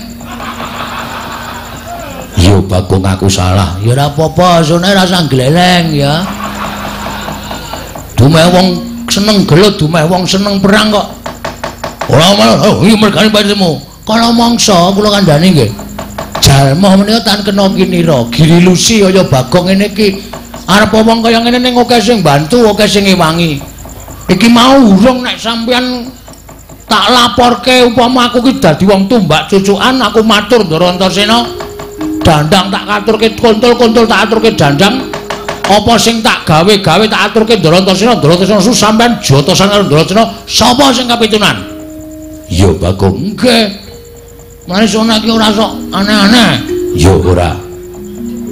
Ya Bagong aku salah. Ya ora apa-apa, sone rasa gleleng ya. Dumeh wong seneng gelut, dumeh wong seneng perang kok. Ora malah, oh, iki mergane patimu. Kala mangsa kula kandhani nggih. Jalma menika tan kena kinira, girilusi kaya Bagong ngene iki. Arep wong kaya ngene ning akeh sing bantu, akeh sing ngewangi. Iki mau urung nek sampeyan tak laporke upama aku ki dadi wong tumbak cucukan, aku matur Ndara Antasena. Dandang tak katurke kontol-kontol tak aturke dandang. Apa sing tak gawe-gawe tak aturke Ndara Antasena, Ndara Antasena sampeyan jotosan karo Ndara Antasena, sapa sing kapitunan? Ya Bagong. Nggih. Mane sona iki ora sok aneh-aneh. Ya ora.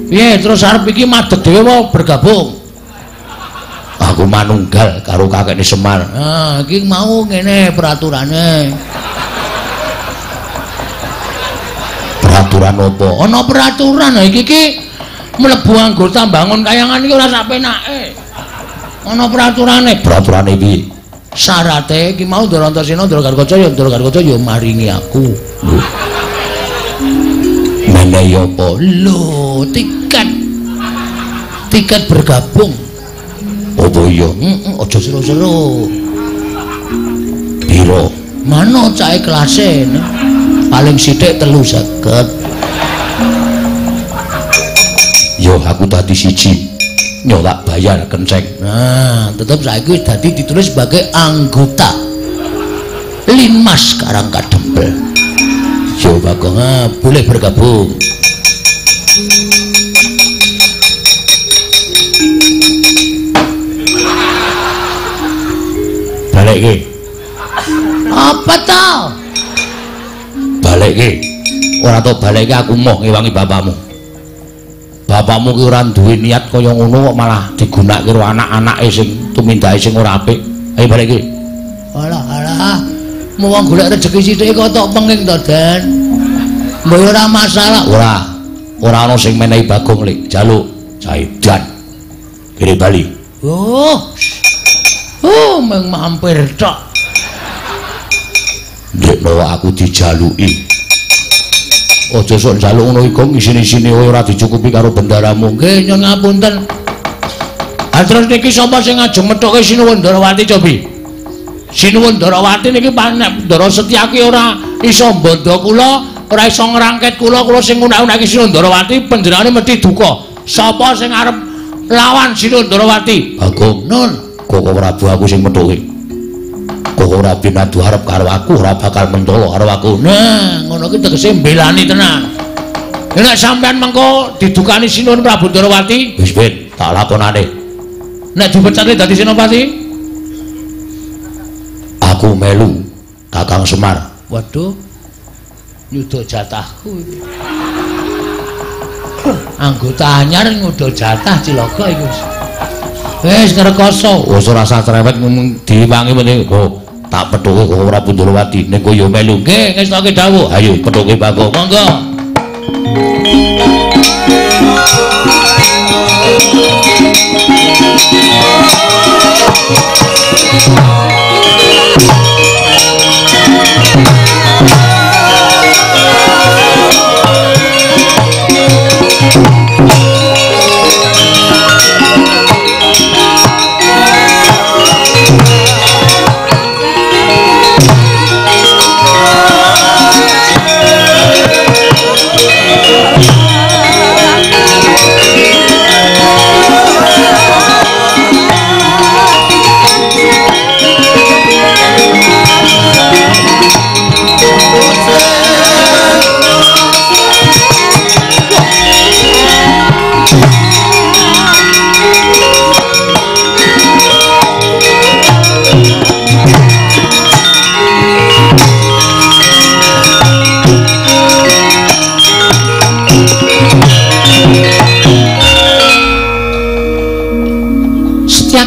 Piye terus arep iki madeg dhewe apa bergabung? Aku manunggal karo kakekne Semar. Nah, iki mau ngene peraturane. Peraturan apa? Ana peraturan. Iki iki mlebu anggota bangun kayangan iki ora sak penake. Ana peraturane. Peraturane piye? Syarate iki mau Ndara Antasena, Ndara Gatotkaca ya Ndara Gatotkaca ya maringi aku. Lho. Menehi apa? Lho, tiket. Tiket bergabung. Apa iya? Heeh, aja seru-seru. Piro? Manut cah kelase. Paling sithik 350. Yo aku dadi siji. Yo tak bayar kenceng. Nah, tetep saiki wis dadi ditulis sebagai anggota Linmas Karang Kadempel. Yo Bagong, boleh bergabung. Balekke. Apa to? Balekke. Ora tok balekke aku moh ngewangi bapakmu. Bapakmu ki ora duwe niat kaya ngono kok malah digunakake karo anak-anake sing tumindake sing ora apik. Ayo balekke. Alah alah. Mau wong golek rejeki sithik kok tok penging to, Den. Mbok ora masalah. Ora. Ora ana sing menehi Bagong lek jaluk caidan. Kene bali. Oh. Oh, mung mampir tok. Ndekno aku dijaluki. Aja sok njaluk ngono iku isine-isine ora dicukupi karo bendaramu. Nggih, nyun ngapunten. Ha terus niki sapa sing ngajeng methuke Sinuwun Ndarawati cobi? Sinuwun Ndarawati niki panek Ndara Setyaki ora iso mbandha kula, ora iso ngrangket kula, kula sing ngunak-unaki Sinuwun Ndarawati panjenengane mesti duka. Sapa sing arep lawan Sinuwun Ndarawati? Bagong. Nun, Koko Prabu aku sing methuke. Koko Prabu nadu arep karo aku ora bakal mentolo karo aku. Nah, ngono ki tegese mbelani tenan. Nek sampean mengko didukani Sinuwun Prabu Ndarawati, wis ben tak lakonane. Nek dipecate dadi senopati, aku melu Kakang Semar. Waduh. Nyuda jatahku iki. Anggota anyar nyuda jatah cilaka iki. Wis ngrekoso. Wis ora usah cerewet diwangi meneh kok. Tak pethuke kok Prabu Ndarawati ning kowe ya melu. Nggih, ngestoke dawuh. Ayo pethuke Bagong. Monggo.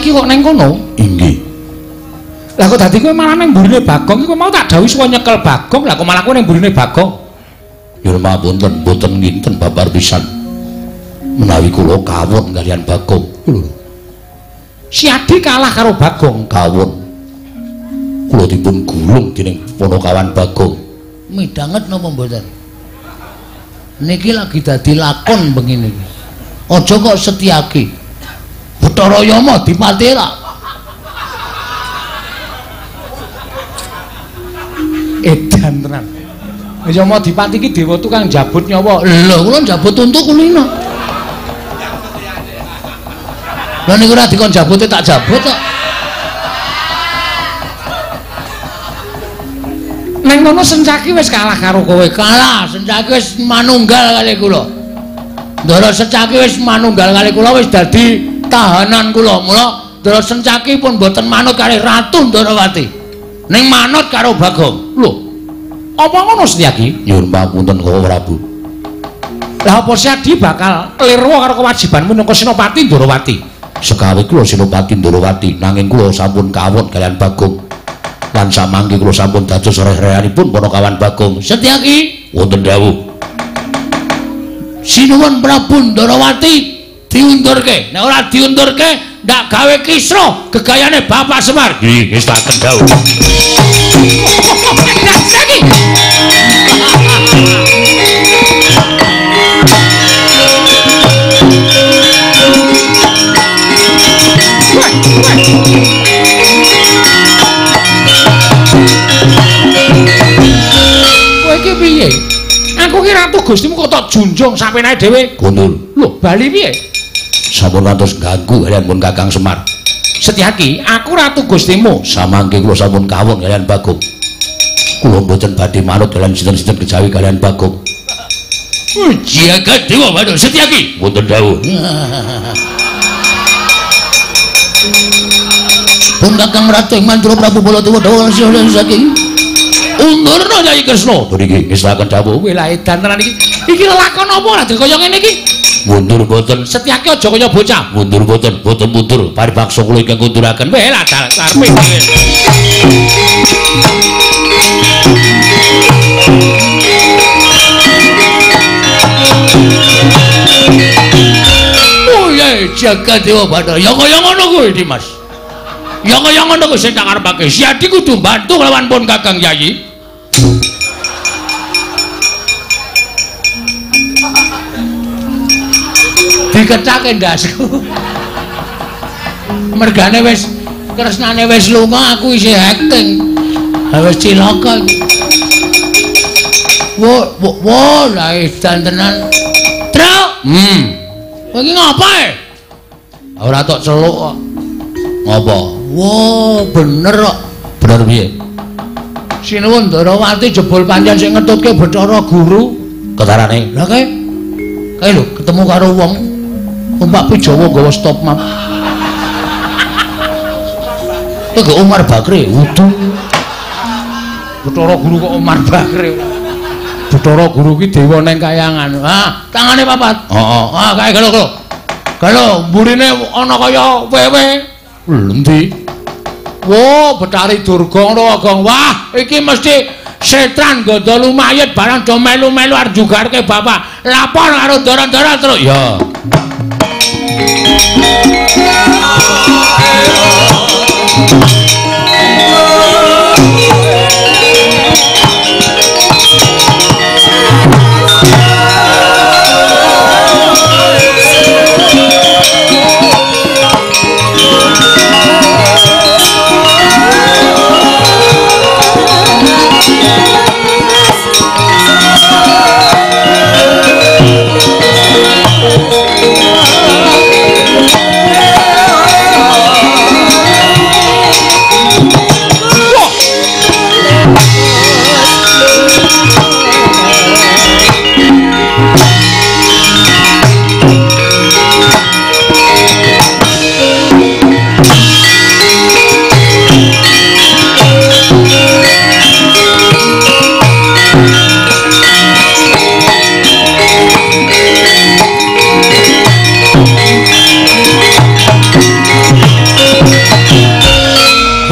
Setyaki kok neng kono? Inggih. Lah kok dadi kowe malah neng mburine Bagong iki kowe mau tak dawuhi suwa nyekel Bagong, lah kok malah kowe neng mburine Bagong? Nyuwun pangapunten, mboten nginten babar pisan. Menawi kula kawon kaliyan Bagong. Lho. Siadi kalah karo Bagong. Kawon. Kula dipun gulung dening Panakawan Bagong. Midhanget napa mboten? Niki lagi dadi lakon bengi niki. Aja kok Setyaki. Bathara Yama dipati ra. Edan tenan. Yama dipati iki dewa tukang jabut nyawa. Lho, kula njabut untu kulino. Lah niku ora dikon jabute tak jabut kok. Neng ngono Sencaki wis kalah karo kowe. Kalah, Sencaki wis manunggal kali kula. Ndara Sencaki wis manunggal kali kula wis dadi tahanan kula. Mula Ndara Sencaki pun mboten manut kali Ratu Ndorowati. Ning manut karo Bagong. Lho, apa ngono Setyaki? Nyuwun pangapunten Koko Prabu. Lah apa Siadi bakal klirwa karo kewajibanmu minangka Senopati Ndorowati? Sekawe kula Senopati Ndorowati, nanging kula sampun kawon kaliyan Bagong. Lan samangke kula sampun dados reh-rehanipun Panakawan Bagong. Setyaki, wonten dawuh. Sinuwun Prabu Ndorowati diundurke. Nek ora diundurke, ndak gawe kisruh gegayane Bapak Semar. Nggih, ngestaken dawuh. Setyaki. Kowe iki piye? Aku ki ratu Gustimu kok tak junjung sapenake dhewe. Gundul. Lho, bali piye? Sampun ngantos ganggu kaliyan pun Kakang Semar. Setyaki, aku ratu Gustimu. Samangke kula sampun kawon kaliyan Bagong. Kula mboten badhe manut kaliyan sinten-sinten kejawi kaliyan Bagong. Jagat Dewa Bathara Setyaki. Wonten dawuh. Pun Kakang Ratu ing Mandura Prabu Baladewa dawuh saking undurna Kyai Kresna. Niki ngestaken dawuh. Kowe lah edan tenan iki. Iki lelakon apa lah kaya ngene iki? Mundur mboten. Setyaki aja kaya bocah. Mundur mboten, mboten mundur. Paribaksa kula ingkang kunduraken. Weh lah karepe dhewe. Oh ya jagat Dewa Bathara. Ya kaya ngono kuwi Dimas. Ya kaya ngono kuwi sing tak karepake. Siadi kudu mbantu kelawan pun Kakang Yayi. Dikecake ndasku. Mergane wis kresnane wis lunga aku isih acting. Ha wis cilaka iki. Wo wo lah edan tenan. Truk. Kowe iki ngapa e? Ora tok celuk kok. Ngapa? Wo, bener kok. Bener piye? Sinuwun Ndorowati jebul pancen sing ngetutke Bathara Guru. Ketarane. Lah kae. Kae lho ketemu karo wong numpak Pijawa nggawa stop map. Kowe Umar Bakri, wudu. Bathara Guru kok Umar Bakri. Bathara Guru ki dewa neng kayangan. Ah, tangane papat. Heeh. Ah, kae galo galo. Galo mburine ana kaya wewe. Lho endi? Wo, Bathari Durga ngono Gong. Wah, iki mesti setran gandha lumayit barang do melu-melu arep jugarke bapak. Lapor karo ndara-ndara terus. Ya. Yeah.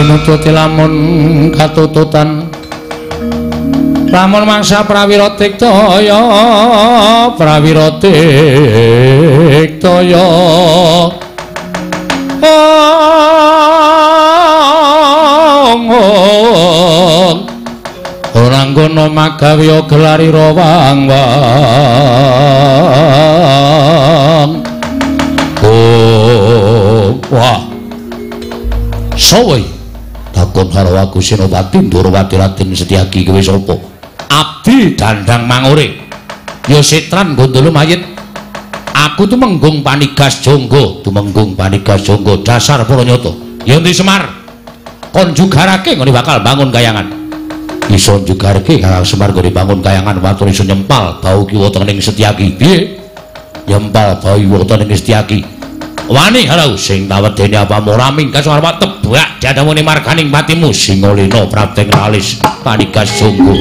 Nututi lamun katututan lamun mangsa prawira tiktaya prawira tiktaya ora nggono magawe gelarira wang wang. Oh wah Sawa takon karo aku Senopati Ndorowati Raden Setyaki kowe sapa? Abdi Dandang Mangure. Ya setran gondolo mayit. Aku tumenggung panigas jonggo, tumenggung panigas jonggo dasar para nyata. Ya endi Semar? Kon jugarake nggone bakal bangun kayangan. Iso jugarake Kakang Semar nggone bangun kayangan watur iso nyempal bau kiwa tengening Setyaki. Piye? Nyempal bau kiwa tengening Setyaki. Wani harau sing tawedene apamu ora minggas arep tebak jadamune marganing patimu Singalena prapteng alis panigas jonggo.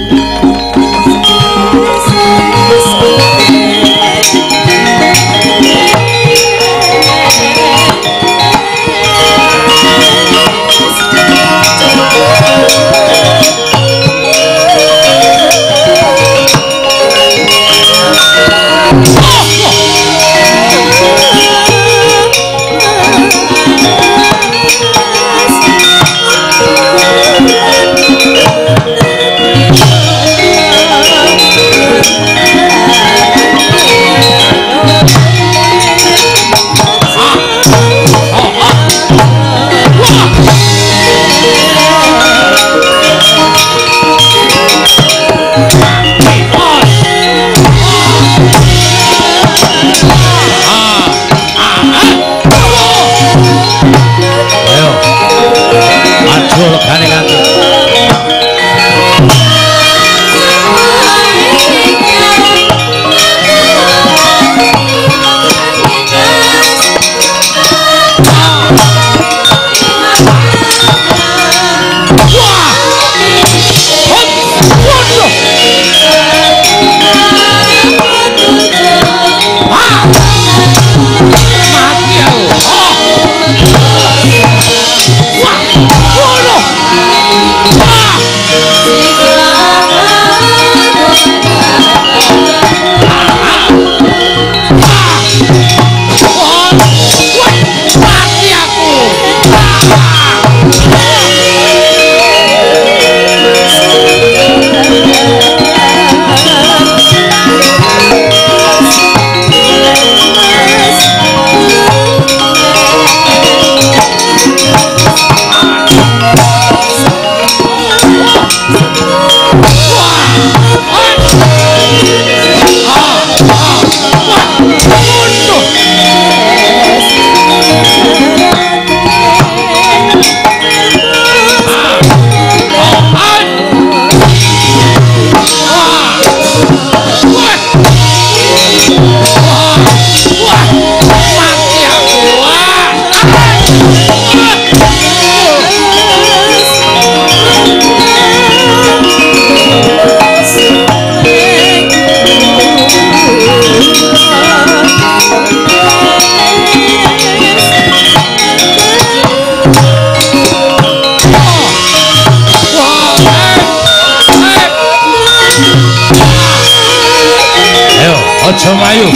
Aja mayu.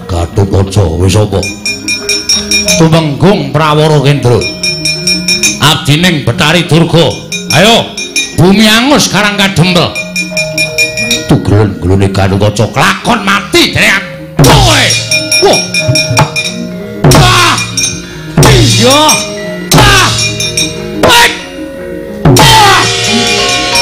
Gatotkaca wis apa? Tumenggung Prawara Kendra. Abdining Betari Durga. Ayo, bumi angus karang kadempel. Tugel Gelen-gelene Gatotkaca kelakon mati jare aku kowe. Wah. Ah. Iya. Ah. Wah. Ah. Ah.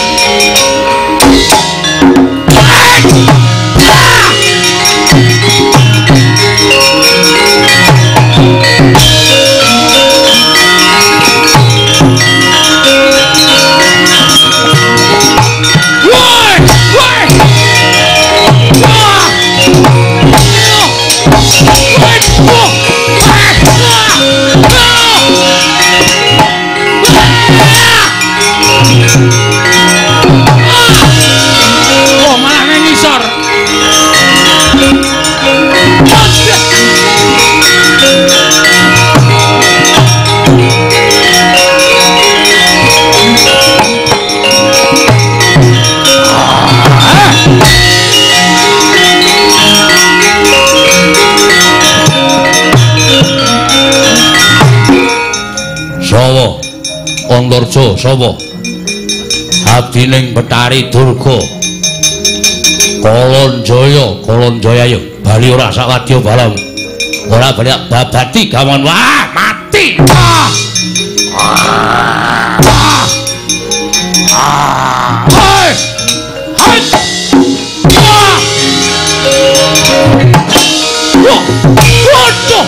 Oh, malah nang ngisor. Sawa Antarja sapa? Abdining Betari Durga. Kolonjaya, Kolonjaya yo bali ora sawadya balam. Ora bali babati gawan. Wah, mati. Ah. Ah. Ah. Hei. Hei. Ah. Wah. Waduh.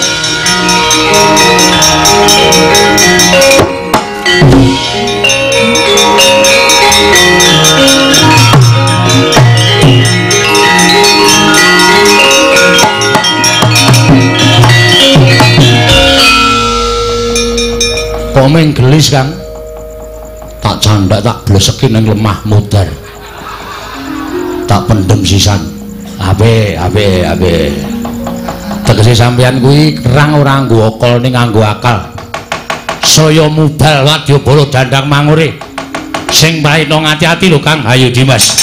Komeng gelis Kang, tak candak tak bleseki ning lemah mudar, tak pendem sisan. Abe abe abe. Tegese sampeyan kuwi kerang ora nganggo akal ning nganggo akal. Saya mubal wadyabala dandang mangure. Sing praitna ngati-ati lho Kang. Ayo Dimas.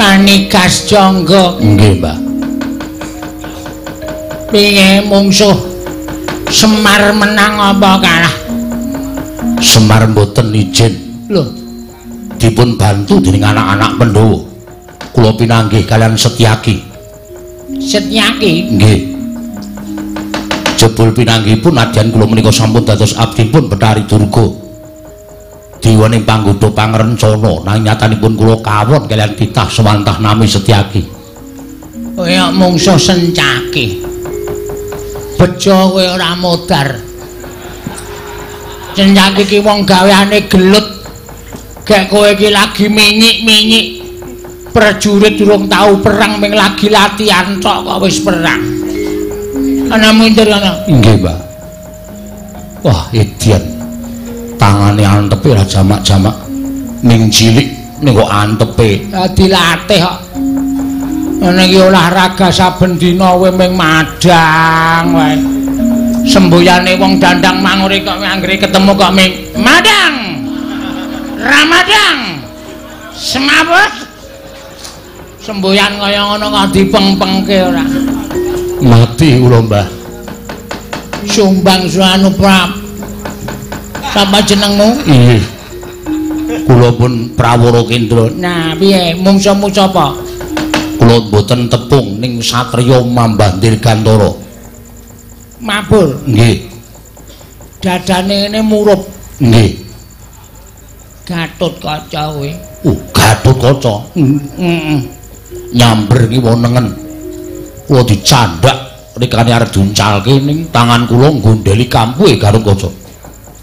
Panikas Jangga. Nggih, Mbah. Piye mungsuh Semar menang apa kalah? Semar mboten izin. Lho, dipun bantu dening anak-anak Pandhawa. Kula pinanggih kalian Setyaki. Setyaki? Nggih. Jebul pinanggihipun nadyan kula menika sampun dados abdipun Betari Durga. Diwening panggoda pangrencana nanging nyatanipun kula kawon kaliyan titah sewantah nami Setyaki. Kaya mungsuh Sencaki. Bejo kowe ora modar. Sencaki ki wong gaweane gelut. Gek kowe iki lagi minyik-minyik. Prajurit durung tau perang ming lagi latihan tok kok wis perang. Ana minter ana. Nggih, Mbah. Wah, edian. Tangane antepe ora jamak-jamak ning cilik ning kok antepe. Dilatih kok. Ngene iki olahraga saben dina kowe ming madang wae. Semboyane wong dandang mangure kok anggere ketemu kok ming madang. Ramadang. Semaput. Semboyan kaya ngono kok dipengpengke ora. Mati kula, Mbah. Sumbang suanu prap. Sapa jenengmu? Nggih. Kula pun Prawara Kendra. Nah, piye mungsuhmu sapa? Kula mboten tepung ning satriya Mambah Dirgantara. Mabur? Nggih. Dadane ngene murup. Nggih. Gatotkaca kowe. Gatotkaca. Heeh. Nyamber ki wonengen. Kula dicandak rikane arep diuncalke ning tangan kula nggondheli kampuhe Gatotkaca.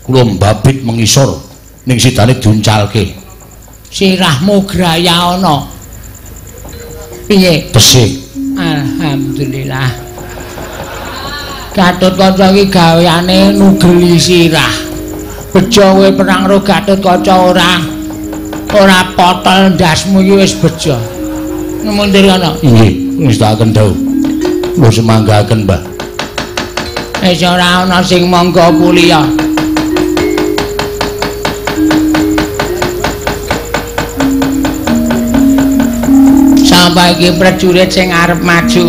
Kula mbabit mengisor ning sidane diuncalke. Sirahmu graya ana. Piye? Tesih. Alhamdulillah. Gatotkaca iki gaweane nugeli sirah. Bejo kowe perang karo Gatotkaca ora. Ora potol ndasmu iki wis bejo. Mundur ana. Nggih, ngestakaken dawuh. Mbok semanggaken, Mbah. Wis ora ana sing mangga kuliah. Sapa iki prajurit sing arep maju?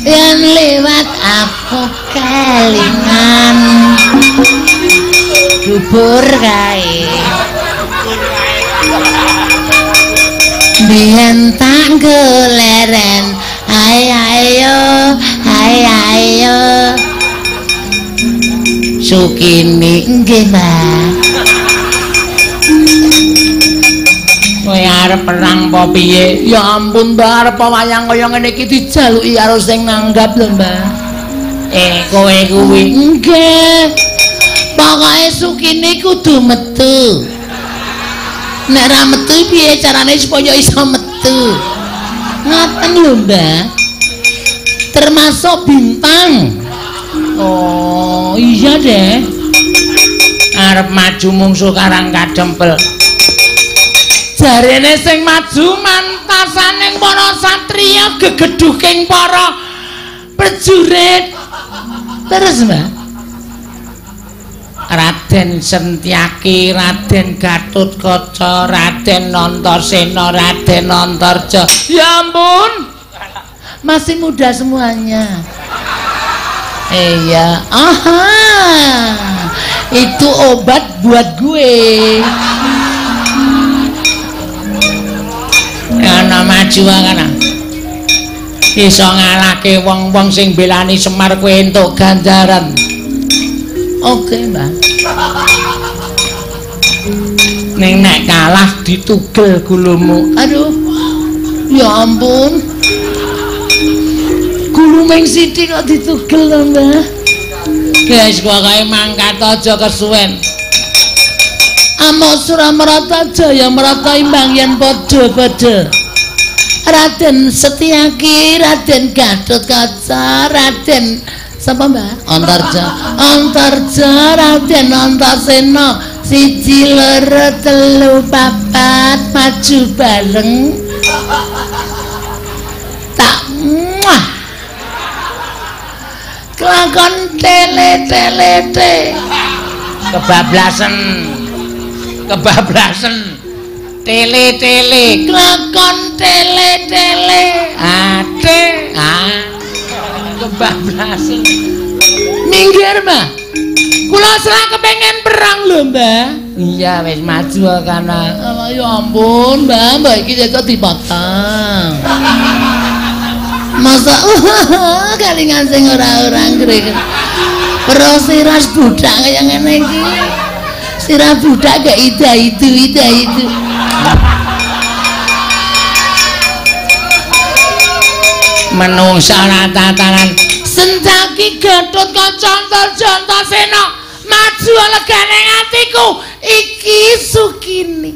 Yen lewat aku kelingan dubur kae. Biyen tak goleren, ae ayo, ae ayo. Sukini nggih, Mbah. Kowe arep perang apa piye? Ya ampun, Mbah, arep wayang kaya ngene iki dijaluki karo sing nanggap lho, Mbah. Kowe kuwi. Nggih. Pokoke Sukini kudu metu. Nek ra metu piye carane supaya iso metu? Ngoten lho, Mbah. Termasuk bintang. Oh, iya deh. Arep maju mungsuh Karang Kadempel. Jarene sing maju mantasaning para satriya gegedhuking para prajurit. Terus, Mbah? Raden Sentyaki, Raden Gatotkaca, Raden Antasena, Raden Antarja. Ya ampun. Masih muda semuanya. Iya, aha. Itu obat buat gue. Ana maju kana. Iso ngalahke wong-wong sing belani Semar kowe entuk ganjaran. Oke, Mbah. Ning nek kalah ditugel gulumu. Aduh. Ya ampun. Gulu ming sithik kok ditugel lho, Mbah. Wis pokoke mangkat aja kesuwen. Amok Suramarata Jaya Marata imbang yen padha-padha. Raden Setyaki, Raden Gatotkaca, Raden sapa, Mbah? Antarja. Antarja, Raden Antasena. 1 2 3 4 maju bareng. Tak muah. Kelakon tele-tele te. Kebablasen. Kebablasen. Tele-tele. Kelakon tele-tele. Ate. Ah. Kebablasen. Minggir, Mbah. Kula selak kepengen perang lho, Mbah. Iya, wis maju kana. Alah ya ampun, Mbah, Mbah iki kok dipotong. Masa kalingan sing ora-ora ngrek. Pero sirah budak kaya ngene iki. Sirah budak gak ida itu, ida itu. Menungsa ora tatanan. Senjaki Gatotkaca Antarja Antasena maju legane atiku iki Sukini.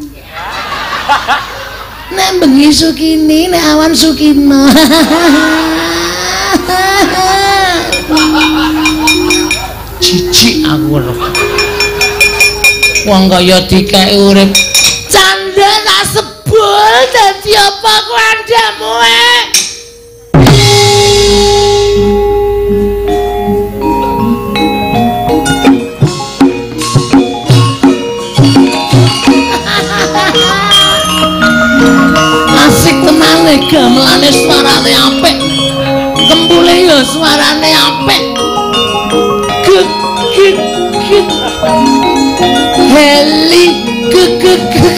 Nek bengi Sukini, nek awan Sukino. Jijik aku weruh. Wong kaya dikeki urip candha tak sebul dadi apa kuandamu e? Asik tenane gamelane suarane apik. Kempule ya suarane apik. Gek gek gek. Heli gek gek gek.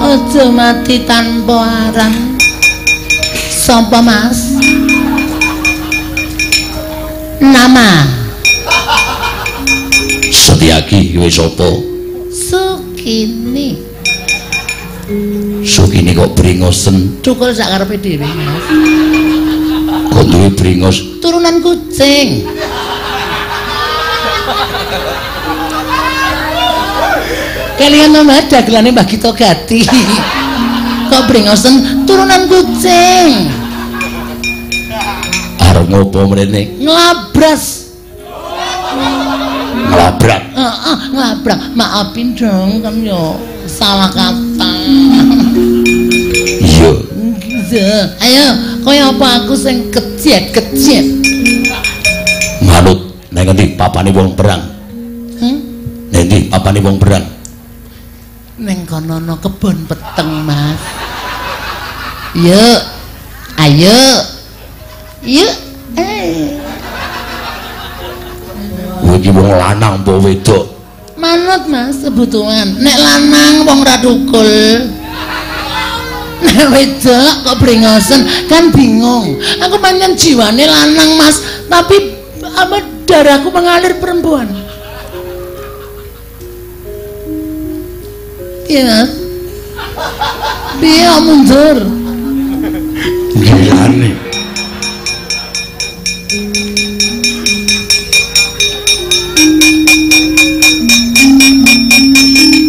Aja mati tanpa arang. Sapa Mas? Nama. lagi kowe sapa? Sukini. Sukini kok bringosen? Cukul sak karepe dhewe, Mas. Kok duwe bringos? Turunan kucing. Kalian nama dagelane Mbah Gito Gati. Kok bringosen turunan kucing. Arep ngopo mrene? Nglabras. Nglabrak. Heeh, nglabrak. Maafin dong kan yo salah kata. Iya. Ayo, kaya apa aku sing kejet-kejet. Manut nang ngendi papane wong perang? Nang ndi papane wong perang? Neng kono ana kebon peteng, Mas. Yuk. Ayo. Yuk. Kowe iki wong lanang apa wedok? Manut, Mas, kebutuhan. Nek lanang wong ra tukul. Nek wedok kok brengosen kan bingung. Aku pancen jiwane lanang, Mas, tapi apa darahku mengalir perempuan. Iya, Mas. Piye mundur? Gilane.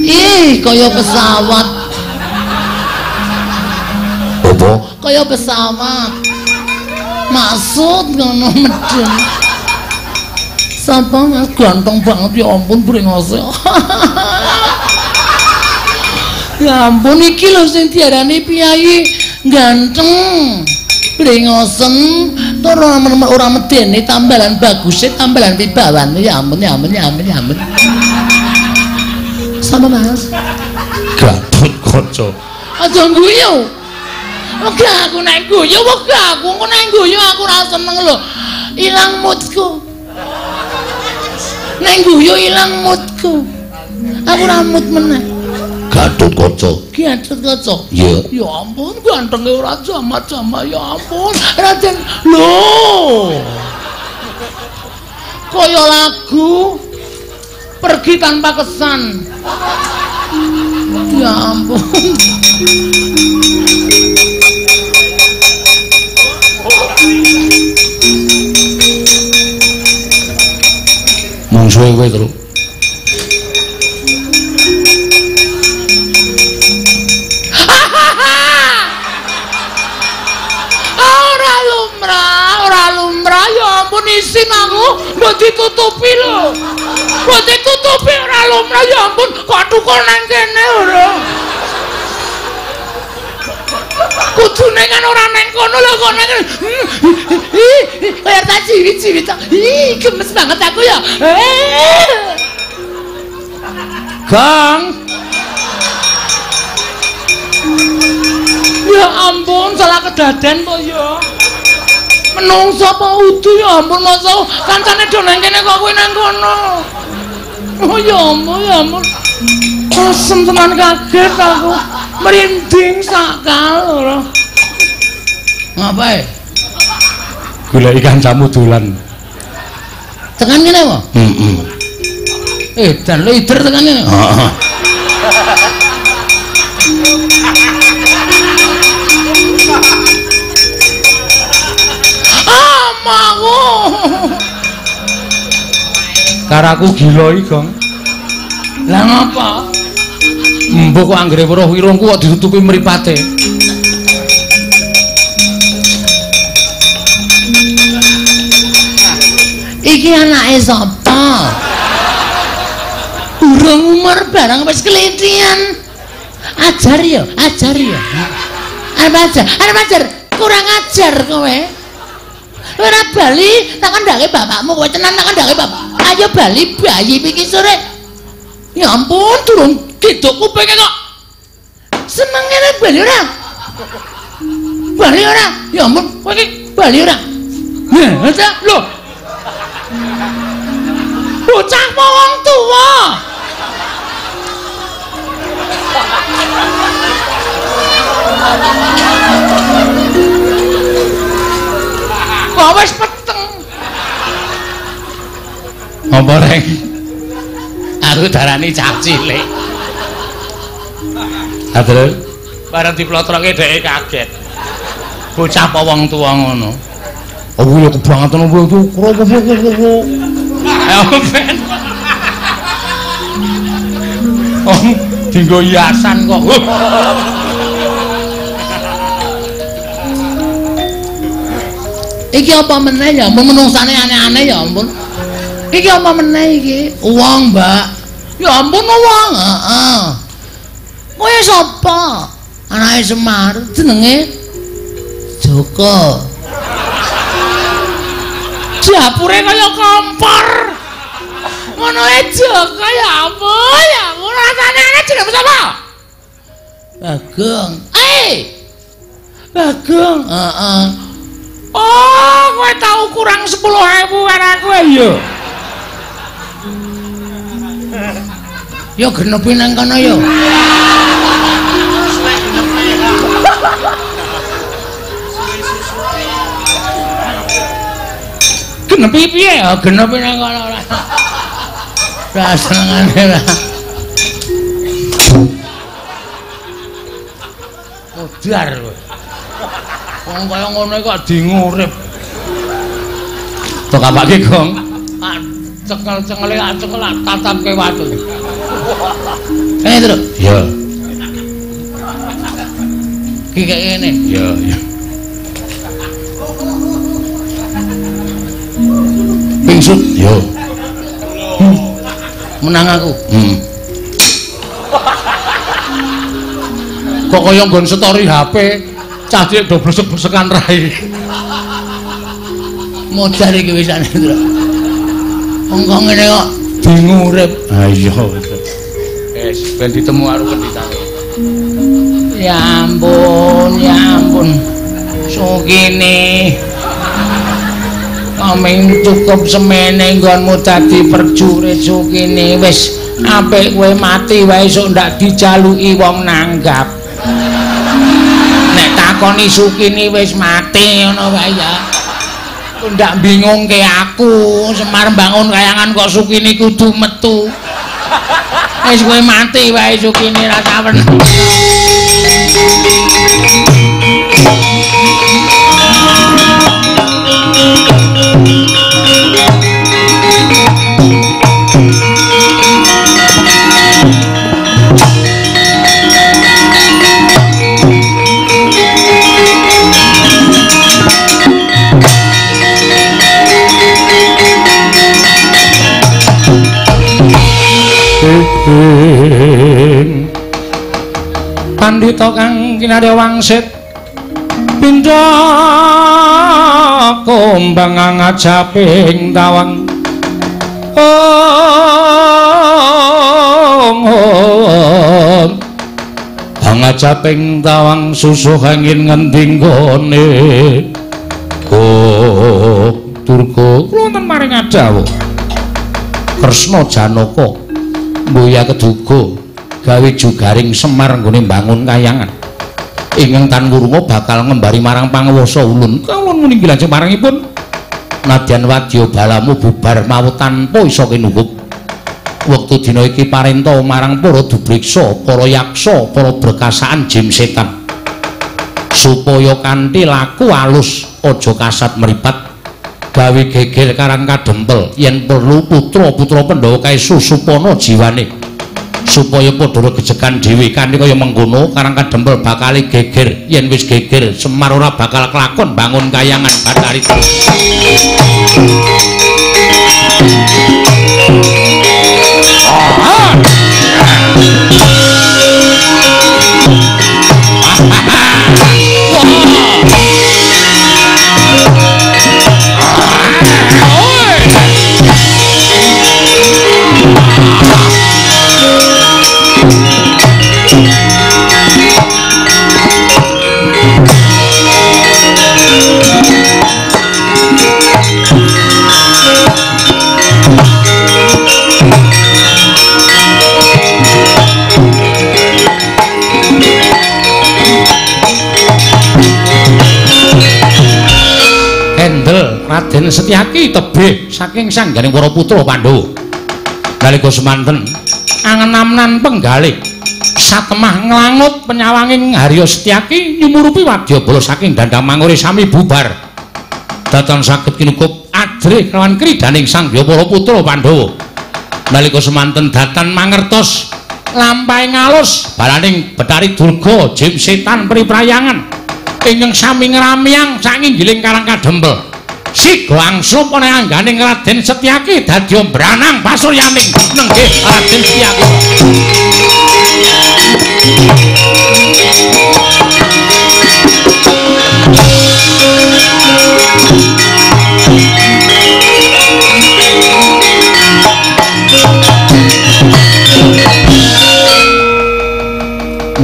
Ih, kaya pesawat. Apa? Kaya pesawat. Maksud ngono medun. Sapa Mas ganteng banget ya ampun brengose. Ya ampun iki lho sing diarani piyayi ganteng. Brengosen tur ora medeni tambalan baguse tambalan wibawane ya ampun ya ampun ya ampun ya ampun. Sama Mas. Gatut kaca. Aja guyu. Wegah aku nek guyu, wegah aku engko nek guyu aku ora seneng lho. Ilang moodku. Nek guyu ilang moodku. Aku ora mood meneh. Gatut kaca. Gatut kaca. Iya. Ya ampun gantenge ora jamat-jamat ya ampun. Raden lho. Kaya lagu pergi tanpa kesan. Ya ampun. Mungsuhe kowe, Truk. Ora lumrah, ora lumrah. Ya ampun isin aku, mbok ditutupi lho. Mbok ditutupi ora lumrah ya ampun, kok tukul nang kene ora. Kudune kan ora nang kono lho kok nang. Kaya tak ciwit-ciwit. Ih, gemes banget aku ya. Gang. Ya ampun, salah kedaden po ya. Menungso apa udu ya ampun masa kancane do nang kene kok kowe nang kono. Oh ya ampun, ya ampun. Asem tenan kaget aku. Merinding sakal ora. Ngapae? Goleki kancamu dolan. Tekan kene apa? Heeh. Dan lo ider tekan kene. Heeh. Ah, mau. Karaku gila iki, Gong. Lah ngapa? Mbok kok anggere weruh irungku kok ditutupi mripate. Iki anake sapa? Urung umur barang wis kelitian. Ajar ya, ajar ya. Arep ajar, arep ajar, kurang ajar kowe. Ora bali tak kandhake bapakmu kowe tenan tak kandhake bapak. Ayo bali bayi iki sore. Ya ampun, durung giduk kupinge kok. Seneng ngene bali ora? Bali ora? Ya ampun, kowe iki bali ora? Heh, lho. Bocah apa wong tuwa? Kok wis peteng. Apa reng? Aku darani cah cilik. Ha terus bareng diplotroke dheke kaget. Bocah apa wong tuwa ngono. Oh ya kebangetan opo itu. Ayo ben. Oh, dinggo hiasan kok. Iki apa meneh ya ampun menungsane aneh-aneh ya ampun. Iki apa meneh iki? Wong, Mbak. Ya ampun wong, heeh. Kowe sapa? Anake Semar, jenenge Joko. Dapure kaya kompor. Ngono e Joko ya ampun, ya ampun rasane aneh jenenge sapa? Bagong. Eh. Bagong, heeh. Oh, kowe tau kurang 10.000 karo aku ya. Ya genepi nang kono ya. Genepi piye ya? Genepi nang kono ora. Ora senengane ora. Modar kowe. Wong kaya ngono kok dingurip. Tok apake, Gong? Cekel-cekele cekel tatapke watu. Kene, Truk. Iya. Iki kaya ngene. Iya, iya. Pingsut, yo. Menang aku. Kok kaya nggon story HP, cah cilik do blesek-blesekan rai. Modar iki wisane, Truk. Wong kok ngene kok dingurip. Ha iya. Wis ben ditemu karo pendhitane. Ya ampun, ya ampun. Sukine. Aming cukup semene nggonmu dadi perjurit Sukine. Wis apik kowe mati wae esuk ndak dijaluki wong nanggap. Nek takoni Sukine wis mati ngono wae ya. Ndak bingungke aku, Semar bangun kayangan kok Sukine kudu metu. Wis kowe mati wae Sukine ra sawen. Pandhita kang kinarya wangsit pindha kumbang ngajaping tawang. Om om angajaping tawang susuh angin ngendi nggone. Kok Durga wonten maring adawuh Kresna Janaka mbuya keduga gawe jugaring Semar nggone mbangun kayangan ingkang tan wurunga bakal ngembari marang panguwasa ulun. Kawula muni lajeng marangipun nadyan wadya balamu bubar mawut tanpa isa kinunggup. Wektu dina iki parenta marang para dubriksa, para yaksa, para berkasaan jim setan supaya kanthi laku alus aja kasat mripat gawe geger karang kadempel yen perlu putra-putra Pandhawa kae susupana jiwane supaya padha regejekan dhewe kanthi kaya mengkono karang kadempel bakal geger. Yen wis geger Semar ora bakal kelakon bangun kayangan Bathari. Raden Setyaki tebih saking sangganing para putra Pandhawa. Nalika semanten Angenamnan penggalih. Satemah nglangut penyawanging Harya Setyaki nyumurupi wadyabala saking dandang mangure sami bubar. Datan saged kinukup ajrih kelawan kridaning Sang Hyang para putra Pandhawa. Nalika semanten datan mangertos lampahe ngalus balaning Bathari Durga jim setan priprayangan ingkang sami ngramyang sanginggiling Karang Kadempel. Siga angslup ana angganing Raden Setyaki dadi mbranang pasuryaning nenggih Raden Setyaki.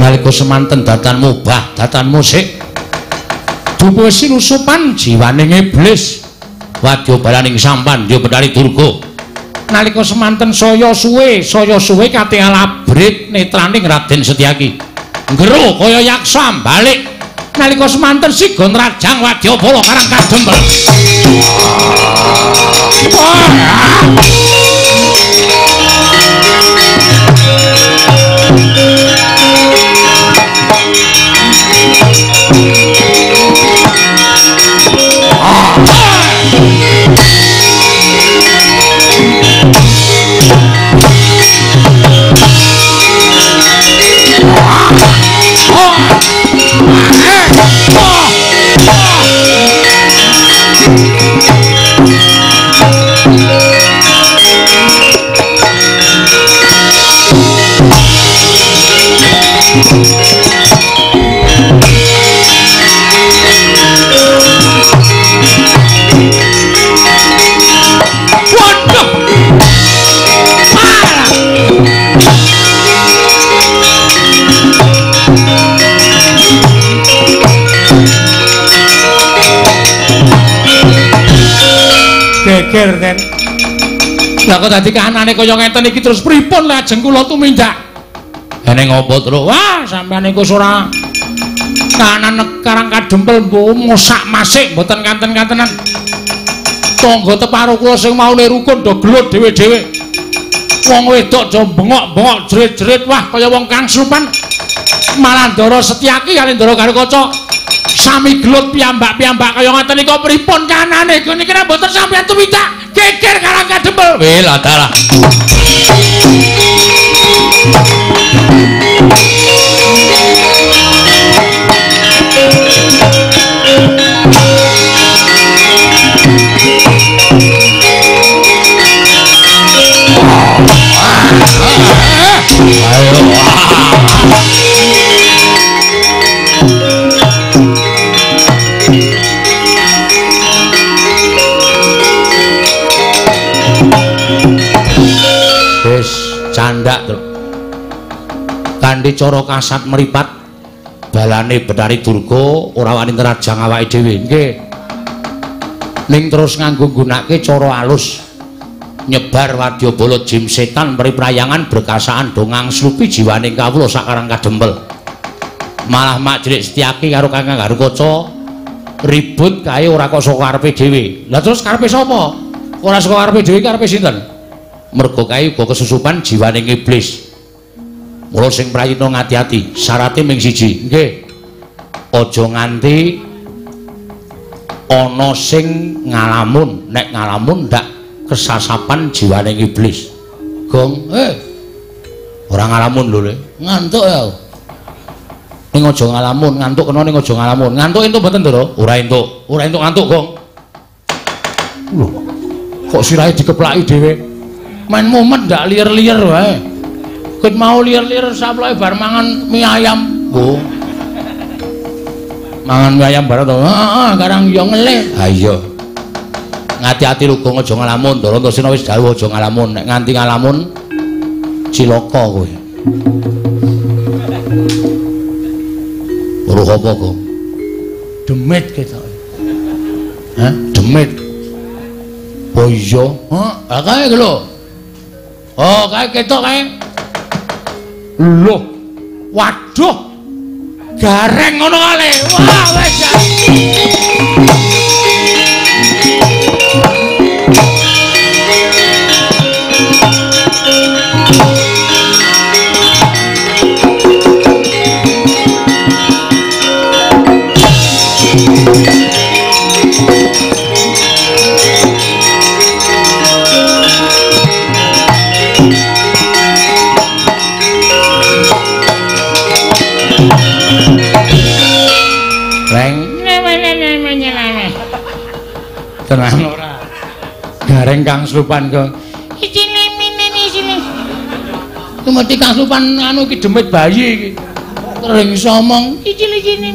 Nalika semanten datan mubah datan musik dupa sinusupan jiwaning iblis wadya balaning sampan ya Bathari Durga. Nalika semanten saya suwe katingal abrit netraning Raden Setyaki nggero kaya yaksa balik. Nalika semanten siga nrajang wadyabala Karang Kadempel. Geger ten. Lah kok dadi kahanane kaya ngeten iki terus pripun lajeng kula tumindak? Eneng apa, Truk? Wah, sampeyan niku ora kahanan Karang Kadempel mbok mosak masik mboten kanten-kantenan. Tangga teparo kula sing maune rukun do gelut dhewe-dhewe. Wong wedok do bengok-bengok jerit-jerit wah kaya wong kangsupan. Malah Ndara Setyaki kali Ndara Garukaca sami gelut piyambak-piyambak kaya ngoten nika pripun kahanane niki nek mboten sampeyan tumindak geger Karang Kadempel. Weh lah dalah. Ayo. Wis candak to. Kanthi cara kasat mripat balane Bathari Durga ora wani nrajang awake dhewe. Nggih. Ning terus nganggo nggunakake cara alus nyebar wadyabala jim setan priprayangan berkasaan do ngangslupi jiwaning kawula sakarang Kadempel. Malah Mak Cilik Setyaki karo Kakang Garukaca ribut kae ora kok saka karepe dhewe. Lah terus karepe sapa? Ora saka karepe dhewe karepe sinten? Mergo kae uga kesusupan jiwaning iblis. Mula sing prayitna ngati-ati, syarate ming siji. Nggih. Aja nganti ana sing ngalamun, nek ngalamun ndak kesasapan jiwaning iblis. Gong, ora ngalamun lho, Le. Ngantuk ya. Ning aja ngalamun, ngantuk kena ning aja ngalamun. Ngantuk entuk mboten, Ndara? Ora entuk. Ora entuk ngantuk, Gong. Lho, kok sirahe dikeplaki dhewe? Main mumet ndak liyer-liyer wae. Ket mau liyer-liyer saploke bar mangan mie ayam. Oh. Mangan mie ayam bareng to. Heeh, karang yo ngelih. Ha iya. Ngati-ati lho Gong, aja ngalamun. Ndara Antasena wis dawuh aja ngalamun. Nek nganti ngalamun cilaka kowe. Weruh apa, Gong? Demit ketoke. Hah? Demit. Oh iya. Heeh, kae lho. Oh, kae ketok kae. Loh. Waduh. Gareng ngono kale. Wah, wis. Tenan ora. Gareng kang slupan kok. Tumeti kang slupan anu iki demit bayi iki. Sering iso omong icili-cili.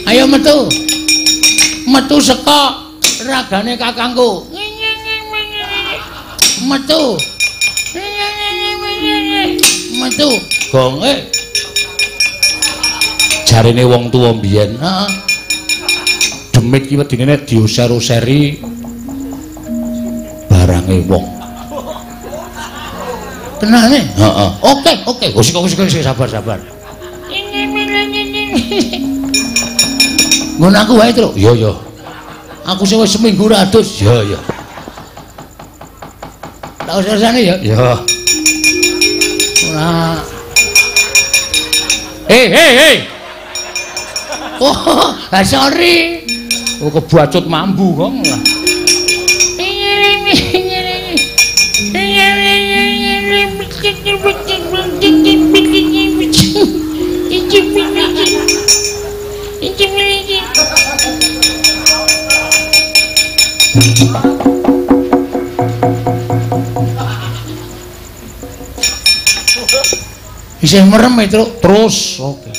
Ayo metu. Metu saka ragane kakangku. Metu. Metu. Gong jarene wong tuwa mbiyen. Heeh. Demit ki wedine nek diuser-useri barange wong. Tenane? Heeh. Oke, oke. Wis wis sabar-sabar. Ngono aku wae, Truk. Iya, iya. Aku sing wis seminggu ra adus. Iya, iya. Tak usah-usahane ya. Iya. Ora. Hei. Oh, sorry. Oh, kebacut mambu kok. Isih merem itu terus. Oke.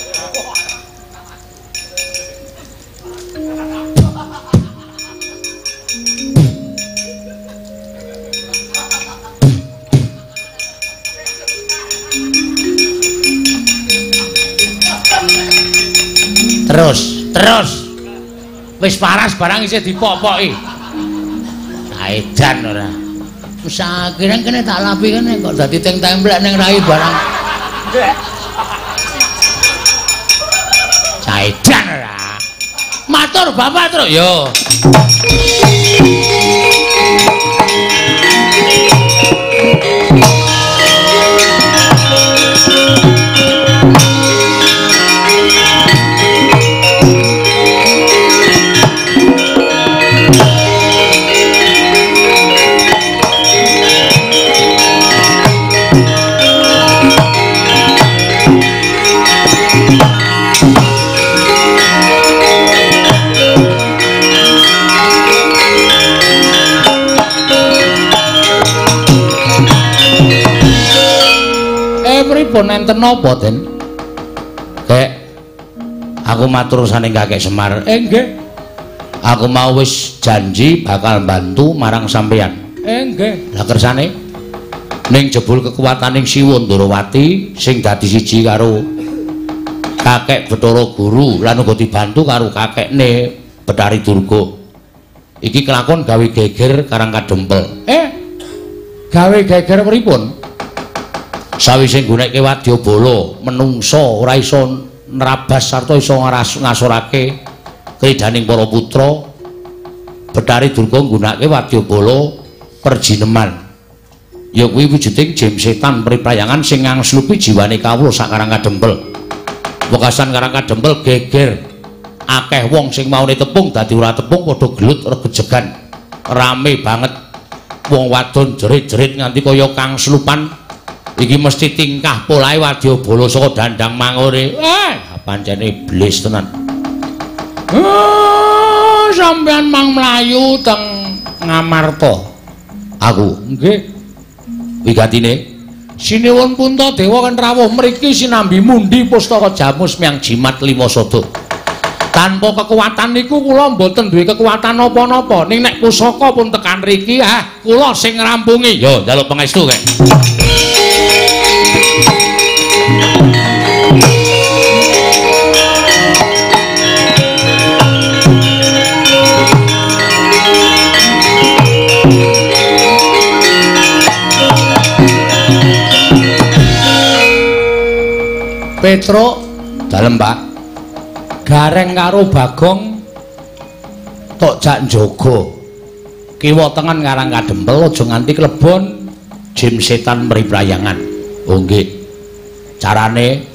Terus. Wis paras barang isih dipopoki. Saedan ora. Wis akhire kene tak lapi kene kok dadi teng templek ning rai barang. Saedan ora. Matur Bapak Truk. Yo. Pripun enten napa, Den? Kek, aku matur saning Kakek Semar. Nggih. Aku mau wis janji bakal bantu marang sampeyan. Nggih. Lah kersane ning jebul kekuataning Siwa Ndorowati sing dadi siji karo Kakek Bathara Guru lan uga dibantu karo kakekne Bathari Durga. Iki kelakon gawe geger Karang Kadempel. Gawe geger pripun? Sawise nggunekke wadyabala menungsa ora iso nrabas sarta iso ngasorake kridaning para putra, Bathari Durga nggunakake wadyabala perjineman. Ya kuwi wujuding jim setan priprayangan sing ngangslupi jiwane kawula sak Karang Kadempel. Wekasan Karang Kadempel geger, akeh wong sing maune tepung dadi ora tepung padha gelut regejegan. Rame banget. Wong wadon jerit-jerit nganti kaya kang slupan. Iki mesti tingkah polahe wadyabala saka dandang mangure. Pancen iblis tenan. Sampeyan mang mlayu teng Ngamarta. Aku nggih. Wigatine Sinuwun Puntadewa kan rawuh mriki sinambi mundi pustaka jamus miang jimat lima sada. Tanpa kekuatan niku kula mboten duwe kekuatan napa-napa. Ning nek pusaka pun tekan riki, kula sing ngrampungi. Yo njaluk pangestu kek. Petruk dalem Pak. Gareng karo Bagong tok jak njaga. Kiwa tengen Karang Kadempel aja nganti klebon jim setan mriprayangan. Oh nggih. Carane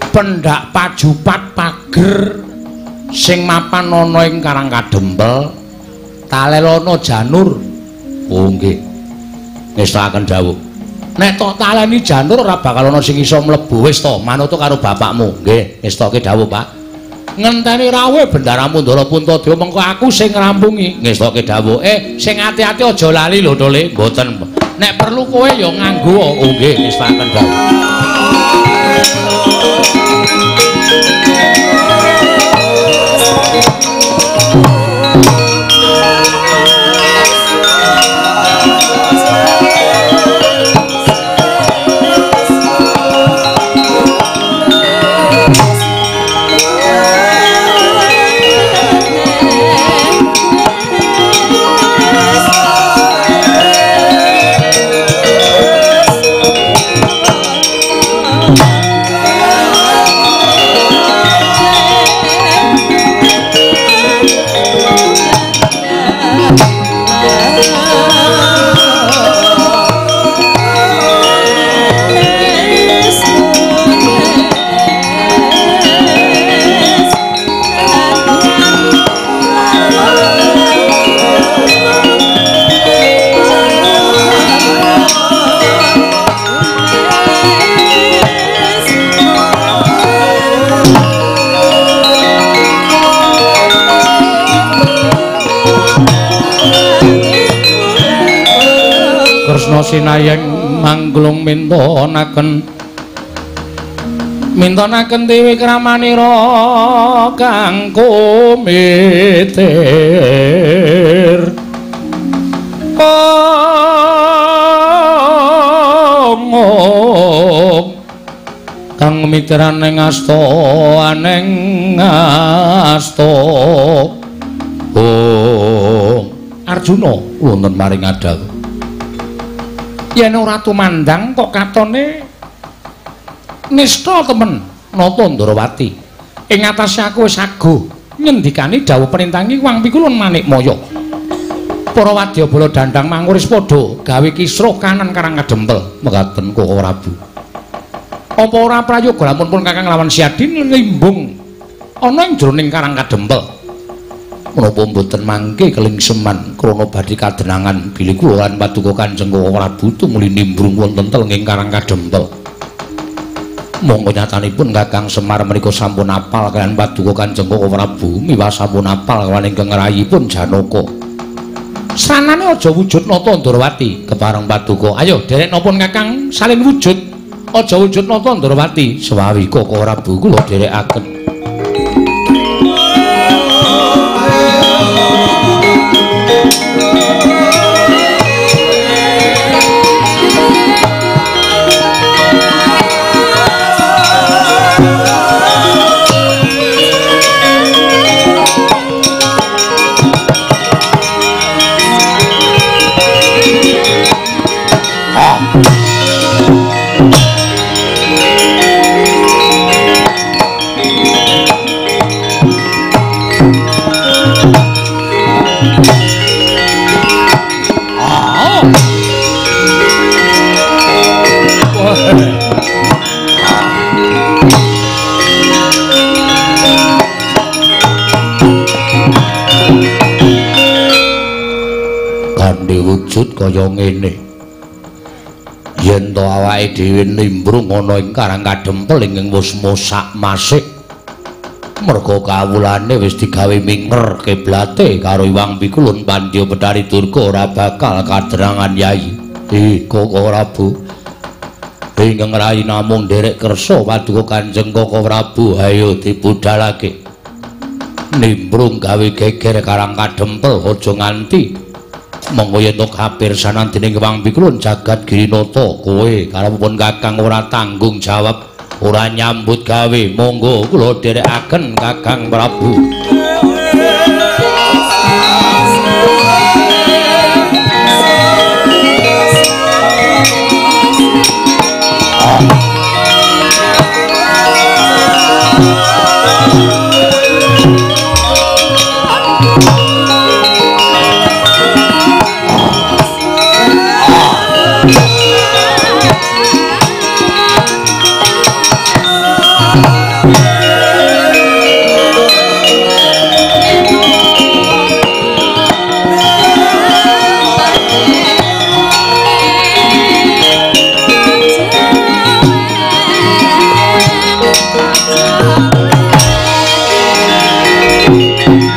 pendak pajupat pager sing mapan ana ing Karang Kadempel talelono janur. Oh nggih. Ngestakaken dawuh. Nek tok taleni janur ora bakal ana sing iso mlebu. Wis to, manut karo bapakmu. Nggih, ngestoke dawuh, Pak. Ngenteni rawuhe Bendara Mundara Puntadewa mengko aku sing ngrampungi. Ngestoke dawuh, sing ati-ati aja lali lho to Le. Mboten. Nek perlu kowe ya nganggo. Oh nggih, ngestaken dawuh. Kresna sinayeng mangglung mintonaken mintonaken dewi kramanira kang kumitir. Ong kang mitiran ing asta aneng asta. Oh Arjuna wonten maring adhawuh yen ora tumandang kok katone nista temen Nata Ndrawati. Ing atase aku wis aguh ngendikani dawuh perintangi Wang Pikulun Manikmaya. Para wadyabala dandang manguris padha gawe kisruh kanan Karang Kadempel. Mekaten Koko Prabu. Apa ora prayoga lamun pun Kakang lawan Siadi nglimbung ana ing jroning Karang Kadempel. Menapa mboten mangke kelingseman krana badhe kadenangan bilih kula lan paduka Kanjeng Koko Prabu tumuli nimbrung wonten telenging Karang Kadempel. Monggo nyatanipun Kakang Semar menika sampun apal kaliyan paduka Kanjeng Koko Prabu miwah sampun apal kaliyan ingkang rayipun Janaka. Sanane aja wujud Nata Ndrawati kepareng paduka. Ayo derek napa Kakang salin wujud. Aja wujud Nata Ndrawati. Sewawi Koko Prabu kula derekaken. Kandhe wujud kaya ngene. Yen to awake dhewe nimbrung ana ing Karang Kadempel ingkang wis mosak masik. Merga kawulane wis digawe minger kiblate karo Iwang Pikulun Pandya Bethari Durga ora bakal kaderangan Yai. Koko Prabu. Ingkang rayi namung nderek kersa paduka Kanjeng Koko Prabu, ayo dibudalake. Nimbrung gawe geger Karang Kadempel aja nganti monggo yen to kapirsanan dening Wang Pikulun jagat Girinata kowe karepipun Kakang ora tanggung jawab ora nyambut gawe monggo kula dherekaken Kakang Prabu. Thank you.